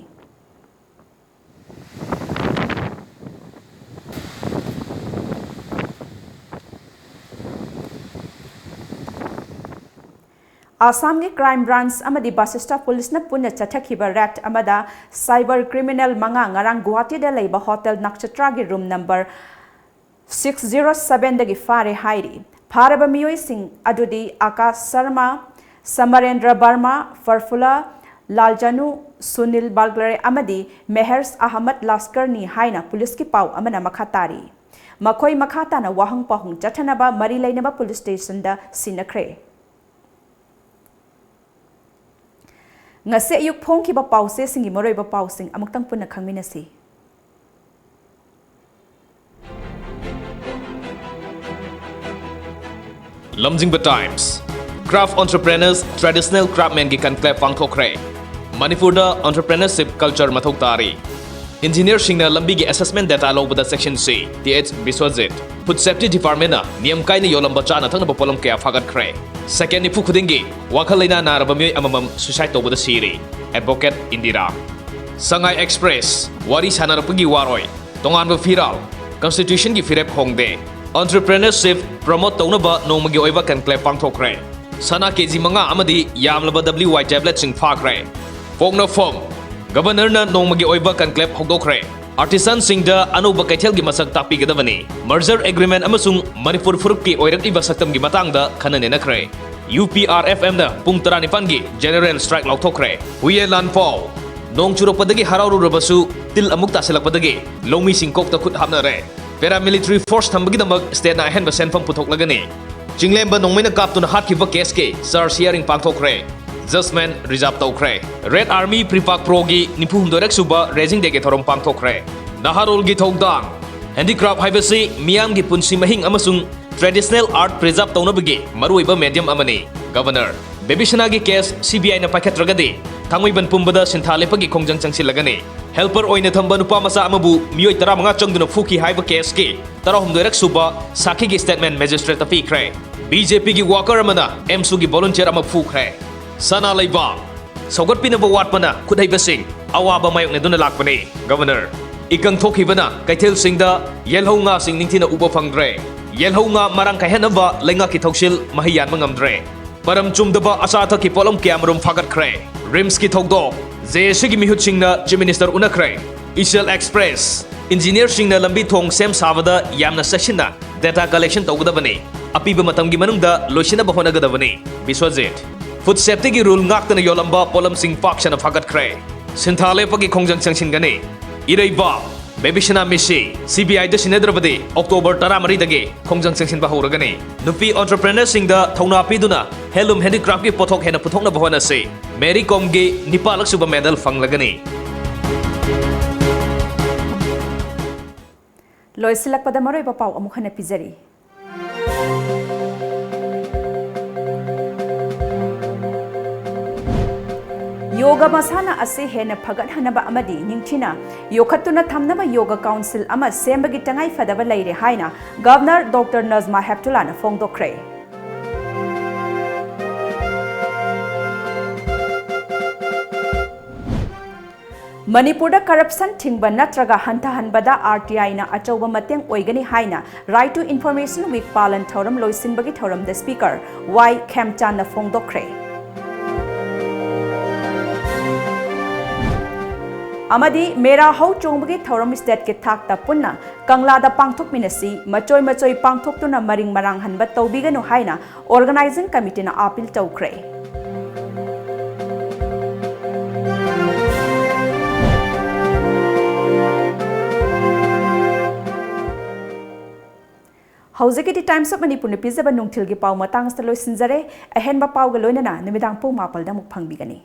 ꯑꯁꯥꯝꯒꯤ Crime Branch ꯑꯃꯗꯤ ꯕꯥꯁꯤꯁꯇꯥ ꯄꯨꯂꯤꯁꯅ ꯄꯨꯟꯅ ꯆꯠꯊꯈꯤꯕ raid ꯑꯃꯗ cyber criminal ꯃꯉꯥ ꯉꯔꯥꯡ ꯒꯨꯋꯥꯍꯥꯇꯤꯗ ꯂꯩꯕ Hotel Nakshatra ꯒꯤ room number six zero seven ꯗꯒꯤ ꯐꯥꯔꯦ ꯍꯥꯏꯔꯤ꯫ ꯐꯥꯔꯕ ꯃꯤꯑꯣꯏꯁꯤꯡ ꯑꯗꯨꯗꯤ ꯑꯀꯥꯁ ꯁꯔꯃ, ꯁꯃꯔꯦꯟꯗ꯭ꯔ ꯕꯔꯃ, ꯐꯔꯐꯨꯂꯥ ꯂꯥꯜꯖꯥꯅꯨ, ꯁꯨꯅꯤꯜ ꯕꯥꯜꯒ꯭ꯂꯔꯦ ꯑꯃꯗꯤ ꯃꯦꯍꯔꯁ ꯑꯍꯃꯗ ꯂꯥꯁꯀꯔꯅꯤ ꯍꯥꯏꯅ ꯄꯨꯂꯤꯁꯀꯤ ꯄꯥꯎ ꯑꯃꯅ ꯃꯈꯥ ꯇꯥꯔꯤ꯫ ꯃꯈꯣꯏ ꯃꯈꯥ ꯇꯥꯅ ꯋꯥꯍꯪ ꯄꯥꯎꯍꯪ ꯆꯠꯊꯅꯕ ꯃꯔꯤ ꯂꯩꯅꯕ ꯄꯨꯂꯤꯁ ꯁ꯭ꯇꯦꯁꯟꯗ ꯁꯤꯟꯅꯈ꯭ꯔꯦ꯫ ꯉꯁꯤ ꯑꯌꯨꯛ ꯐꯣꯡꯈꯤꯕ ꯄꯥꯎꯆꯦꯁꯤꯡꯒꯤ ꯃꯔꯨꯑꯣꯏꯕ ꯄꯥꯎꯁꯤꯡ ꯑꯃꯨꯛꯇꯪ ꯄꯨꯟꯅ ꯈꯪꯃꯤꯟꯅꯁꯤ꯫ ꯂꯝꯖꯤꯡꯕ Times꯫ Craft entrepreneurs, traditional craftsmen ꯒꯤ conclave ꯄꯥꯡꯊꯣꯛꯈ꯭ꯔꯦ꯫ ꯃꯅꯤꯄꯨꯔꯗ entrepreneurship culture ꯃꯊꯧ ꯇꯥꯔꯤ꯫ Engineer ꯁꯤꯡꯅ ꯂꯝꯕꯤꯒꯤ assessment data ꯂꯧꯕꯗ ꯆꯦꯛꯁꯤꯟꯁꯤ꯫ T H Biswajit. Food Safety Department ꯅ ꯅꯤꯌꯝ ꯀꯥꯏꯅ ꯌꯣꯜꯂꯝꯕ ꯆꯥꯅ ꯊꯛꯅꯕ ꯄꯣꯠꯂꯝ ꯀꯌꯥ ꯐꯥꯒꯠꯈ꯭ꯔꯦ꯫ Second ꯅꯤꯐꯨ ꯈꯨꯗꯤꯡꯒꯤ ꯋꯥꯈꯜ ꯂꯩꯅꯥ ꯅꯥꯔꯕ ꯃꯤꯑꯣꯏ ꯑꯃꯃꯝ suicide ꯇꯧꯕꯗ ꯁꯤꯔꯤ꯫ Advocate ꯏꯟꯗꯤꯔꯥ꯫ ꯁꯉꯥꯏ Express꯫ ꯋꯥꯔꯤ ꯁꯥꯟꯅꯔꯛꯄꯒꯤ ꯋꯥꯔꯣꯏ꯫ ꯇꯣꯉꯥꯟꯕ ꯐꯤꯔꯥꯜ꯫ Constitution ꯒꯤ ꯐꯤꯔꯦꯞ ꯍꯣꯡꯗꯦ꯫ Entrepreneurship promote ꯇꯧꯅꯕ ꯅꯣꯡꯃꯒꯤ ꯑꯣꯏꯕ conclave ꯄꯥꯡꯊꯣꯛꯈ꯭ꯔꯦ꯫ ꯁꯅꯥ ꯀꯦꯖꯤ ꯃꯉꯥ ꯑꯃꯗꯤ ꯌꯥꯝꯂꯕ W Y tablet ꯁꯤꯡ ꯐꯥꯈ꯭ꯔꯦ꯫ ꯄꯣꯛꯅꯐꯝ꯫ Governor ꯅ ꯅꯣꯡꯃꯒꯤ ꯑꯣꯏꯕ conclave ꯍꯧꯗꯣꯛꯈ꯭ꯔꯦ꯫ Artisan ꯁꯤꯡꯗ ꯑꯅꯧꯕ ꯀꯩꯊꯦꯜꯒꯤ ꯃꯁꯛ ꯇꯥꯛꯄꯤꯒꯗꯕꯅꯤ꯫ Merger agreement ꯑꯃꯁꯨꯡ ꯃꯅꯤꯄꯨꯔ ꯐꯨꯔꯨꯞꯀꯤ ꯑꯣꯏꯔꯛꯂꯤꯕ ꯁꯛꯇꯝꯒꯤ ꯃꯇꯥꯡꯗ ꯈꯟꯅ ꯅꯩꯅꯈ꯭ꯔꯦ꯫ U P R F M ꯅ ꯄꯨꯡ ꯇꯔꯥꯅꯤꯄꯥꯟꯒꯤ general strike ꯂꯥꯎꯊꯣꯛꯈ꯭ꯔꯦ꯫ ꯍꯨꯏꯌꯦꯟ ꯂꯥꯟꯐꯥꯎ꯫ ꯅꯣꯡ ꯆꯨꯔꯛꯄꯗꯒꯤ ꯍꯔꯥꯎꯔꯨꯔꯕꯁꯨ ꯇꯤꯜ ꯑꯃꯨꯛ ꯇꯥꯁꯤꯜꯂꯛꯄꯗꯒꯤ ꯂꯧꯃꯤꯁꯤꯡ ꯀꯣꯛꯇ ꯈꯨꯠ ꯍꯥꯞꯅꯔꯦ꯫ Paramilitary force ꯊꯝꯕꯒꯤꯗꯃꯛ state ꯅ ꯑꯍꯦꯟꯕ ꯁꯦꯟꯐꯝ ꯄꯨꯊꯣꯛꯂꯒꯅꯤ꯫ ꯆꯤꯡꯂꯦꯝꯕ ꯅꯣꯡꯃꯩꯅ ꯀꯥꯞꯇꯨꯅ ꯍꯥꯠꯈꯤꯕ case ꯀꯤ charge hearing ꯄꯥꯡꯊꯣꯛꯈ꯭ꯔꯦ꯫ Judgment reserve ꯇꯧꯈ꯭ꯔꯦ꯫ Red Army ꯄ꯭ꯔꯤꯄꯥꯛ ꯄ꯭ꯔꯣꯒꯤ ꯅꯤꯐꯨꯍꯨꯝꯗꯣꯏꯔꯛ ꯁꯨꯕ Raising Day ꯒꯤ ꯊꯧꯔꯝ ꯄꯥꯡꯊꯣꯛꯈ꯭ꯔꯦ꯫ ꯅꯍꯥꯔꯣꯜꯒꯤ ꯊꯧꯗꯥꯡ꯫ Handicraft ꯍꯥꯏꯕꯁꯤ ꯃꯤꯌꯥꯝꯒꯤ ꯄꯨꯟꯁꯤ ꯃꯍꯤꯡ ꯑꯃꯁꯨꯡ traditional art preserve ꯇꯧꯅꯕꯒꯤ ꯃꯔꯨꯑꯣꯏꯕ medium ꯑꯃꯅꯤ꯫ Governor꯫ ꯕꯦꯕꯤꯁꯅꯥꯒꯤ case C B I ꯅ ꯄꯥꯏꯈꯠꯇ꯭ꯔꯒꯗꯤ ꯊꯥꯡꯃꯩꯕꯟ ꯄꯨꯝꯕꯗ ꯁꯤꯟꯊꯥ ꯂꯦꯞꯄꯒꯤ ꯈꯣꯡꯖꯪ ꯆꯪꯁꯤꯜꯂꯒꯅꯤ꯫ Helper ꯑꯣꯏꯅ ꯊꯝꯕ ꯅꯨꯄꯥ ꯃꯆꯥ ꯑꯃꯕꯨ ꯃꯤꯑꯣꯏ ꯇꯔꯥꯃꯉꯥ ꯆꯪꯗꯨꯅ ꯐꯨꯈꯤ ꯍꯥꯏꯕ case ꯀꯤ ꯇꯔꯥꯍꯨꯝꯗꯣꯏꯔꯛ ꯁꯨꯕ ꯁꯥꯈꯤꯒꯤ statement magistrate ꯇ ꯄꯤꯈ꯭ꯔꯦ꯫ B J P ꯒꯤ worker ꯑꯃꯅ AMSU ꯒꯤ volunteer ꯑꯃ ꯐꯨꯈ꯭ꯔꯦ꯫ ꯁꯅꯥ ꯂꯩꯕꯥꯛ꯫ ꯁꯧꯒꯠꯄꯤꯅꯕ ꯋꯥꯠꯄꯅ ꯈꯨꯠꯍꯩꯕꯁꯤꯡ ꯑꯋꯥꯕ ꯃꯥꯌꯣꯛꯅꯗꯨꯅ ꯂꯥꯛꯄꯅꯤ꯫ Governor꯫ ꯏꯀꯪ ꯊꯣꯛꯈꯤꯕꯅ ꯀꯩꯊꯦꯜꯁꯤꯡꯗ ꯌꯦꯜꯍꯧ ꯉꯥꯁꯤꯡ ꯅꯤꯡꯊꯤꯅ ꯎꯕ ꯐꯪꯗ꯭ꯔꯦ꯫ ꯌꯦꯜꯍꯧ ꯉꯥ ꯃꯔꯥꯡ ꯀꯥꯏꯍꯟꯅꯕ ꯂꯩꯉꯥꯛꯀꯤ ꯊꯧꯁꯤꯜ ꯃꯍꯩ ꯌꯥꯟꯕ ꯉꯝꯗ꯭ꯔꯦ꯫ ꯃꯔꯝ ꯆꯨꯝꯗꯕ ꯑꯆꯥ ꯑꯊꯛꯀꯤ ꯄꯣꯠꯂꯝ ꯀꯌꯥꯃꯔꯨꯝ ꯐꯥꯒꯠꯈ꯭ꯔꯦ꯫ ꯔꯤꯝꯁꯀꯤ ꯊꯧꯗꯣꯛ, ꯖꯦ ꯑꯦꯁ ꯁꯤꯒꯤ ꯃꯤꯍꯨꯠꯁꯤꯡꯅ ꯆꯤꯐ ꯃꯤꯅꯤꯁꯇꯔ ꯎꯅꯈ꯭ꯔꯦ꯫ ꯏꯆꯦꯜ ꯑꯦꯛꯁꯄ꯭ꯔꯦꯁ, ꯏꯟꯖꯤꯅꯤꯌꯔꯁꯤꯡꯅ ꯂꯝꯕꯤ ꯊꯣꯡ ꯁꯦꯝ ꯁꯥꯕꯗ ꯌꯥꯝꯅ ꯆꯦꯛꯁꯤꯟꯅ ꯗꯦꯇꯥ ꯀꯂꯦꯛꯁꯟ ꯇꯧꯒꯗꯕꯅꯤ꯫ ꯑꯄꯤꯕ ꯃꯇꯝꯒꯤ ꯃꯅꯨꯡꯗ ꯂꯣꯏꯁꯤꯟꯅꯕ ꯍꯣꯠꯅꯒꯗꯕꯅꯤ꯫ ꯕꯤꯁ꯭ꯋꯖꯤꯠ, ꯐꯨꯗ ꯁꯦꯐꯇꯤꯒꯤ ꯔꯨꯜ ꯉꯥꯛꯇꯅ ꯌꯣꯜꯂꯝꯕ ꯄꯣꯠꯂꯝꯁꯤꯡ ꯄꯥꯛ ꯁꯟꯅ ꯐꯥꯒꯠꯈ꯭ꯔꯦ꯫ ꯁꯤꯟꯊꯥ ꯂꯦꯞꯄꯒꯤ ꯈꯣꯡꯖꯪ ꯆꯪꯁꯤꯟꯒꯅꯤ꯫ ꯏꯔꯩꯕꯥꯛ, ꯕꯦꯕꯤꯁꯅꯥ ꯃꯤꯁꯤ, ꯁꯤ ꯕꯤ ꯑꯥꯏꯗ ꯁꯤꯟꯅꯗ꯭ꯔꯕꯗꯤ ꯑꯣꯛꯇꯣꯕꯔ ꯇꯔꯥꯃꯔꯤꯗꯒꯤ ꯈꯣꯡꯖꯪ ꯆꯪꯁꯤꯟꯕ ꯍꯧꯔꯒꯅꯤ꯫ ꯅꯨꯄꯤ ꯑꯣꯟꯇꯔꯄ꯭ꯔꯦꯅꯔꯁꯤꯡꯗ ꯊꯧꯅꯥ ꯄꯤꯗꯨꯅ ꯍꯦꯟꯂꯨꯝ ꯍꯦꯟꯗꯤꯀ꯭ꯔꯥꯐꯀꯤ ꯄꯣꯠꯊꯣꯛ ꯍꯦꯟꯅ ꯄꯨꯊꯣꯛꯅꯕ ꯍꯣꯠꯅꯁꯤ꯫ ꯃꯦꯔꯤ ꯀꯣꯝꯒꯤ ꯅꯤꯄꯥꯜꯂꯛ ꯁꯨꯕ ꯃꯦꯗꯜ ꯐꯪꯂꯒꯅꯤ꯫ ꯂꯣꯏꯁꯤꯜꯂꯛꯄꯗ ꯃꯔꯨꯑꯣꯏꯕ ꯄꯥꯎ ꯑꯃꯨꯛ ꯍꯟꯅ ꯄꯤꯖꯔꯤ꯫ ꯌꯣꯒ ꯃꯁꯥꯟꯅ ꯑꯁꯤ ꯍꯦꯟꯅ ꯐꯒꯠꯍꯟꯅꯕ ꯑꯃꯗꯤ ꯅꯤꯡꯊꯤꯅ ꯌꯣꯛꯈꯠꯇꯨꯅ ꯊꯝꯅꯕ ꯌꯣꯒ ꯀꯥꯎꯟꯁꯤꯜ ꯑꯃ ꯁꯦꯝꯕꯒꯤ ꯇꯉꯥꯏ ꯐꯗꯕ ꯂꯩꯔꯦ ꯍꯥꯏꯅ ꯒꯚꯔꯅꯔ ꯗꯣꯛꯇꯔ ꯅꯖꯃꯥ ꯍꯦꯞꯇꯨꯂꯥꯅ ꯐꯣꯡꯗꯣꯛꯈ꯭ꯔꯦ꯫ ꯃꯅꯤꯄꯨꯔꯗ ꯀꯔꯞꯁꯟ ꯊꯤꯡꯕ ꯅꯠꯇ꯭ꯔꯒ ꯍꯟꯊꯍꯟꯕꯗ ꯑꯥꯔ ꯇꯤ ꯑꯥꯏꯅ ꯑꯆꯧꯕ ꯃꯇꯦꯡ ꯑꯣꯏꯒꯅꯤ ꯍꯥꯏꯅ Right to Information Week ꯄꯥꯂꯟ ꯊꯧꯔꯝ ꯂꯣꯏꯁꯤꯟꯕꯒꯤ ꯊꯧꯔꯝꯗ ꯁ꯭ꯄꯤꯀꯔ ꯋꯥꯏ ꯈꯦꯝꯆꯥꯟꯅ ꯐꯣꯡꯗꯣꯛꯈ꯭ꯔꯦ꯫ ꯑꯃꯗꯤ ꯃꯦꯔꯥ ꯍꯧ ꯆꯣꯡꯕꯒꯤ ꯊꯧꯔꯝ ꯁ꯭ꯇꯦꯠꯀꯤ ꯊꯥꯛꯇ ꯄꯨꯟꯅ ꯀꯪꯂꯥꯗ ꯄꯥꯡꯊꯣꯛꯃꯤꯟꯅꯁꯤ, ꯃꯆꯣꯏ ꯃꯆꯣꯏ ꯄꯥꯡꯊꯣꯛꯇꯨꯅ ꯃꯔꯤꯡ ꯃꯔꯥꯡꯍꯟꯕ ꯇꯧꯕꯤꯒꯅꯨ ꯍꯥꯏꯅ ꯑꯣꯔꯒꯅꯥꯏꯖꯤꯡ ꯀꯃꯤꯇꯤꯅ ꯑꯥꯄꯤꯜ ꯇꯧꯈ꯭ꯔꯦ꯫ ꯍꯧꯖꯤꯛꯀꯤꯗꯤ Times of Manipurꯅ ꯄꯤꯖꯕ ꯅꯨꯡꯊꯤꯜꯒꯤ ꯄꯥꯎ ꯃꯇꯥꯡ ꯑꯁꯤꯗ ꯂꯣꯏꯁꯤꯟꯖꯔꯦ꯫ ꯑꯍꯦꯟꯕ ꯄꯥꯎꯒ ꯂꯣꯏꯅꯅ ꯅꯨꯃꯤꯗꯥꯡ ꯄꯨꯡ ꯃꯥꯄꯜꯗ ꯑꯃꯨꯛ ꯐꯪꯕꯤꯒꯅꯤ꯫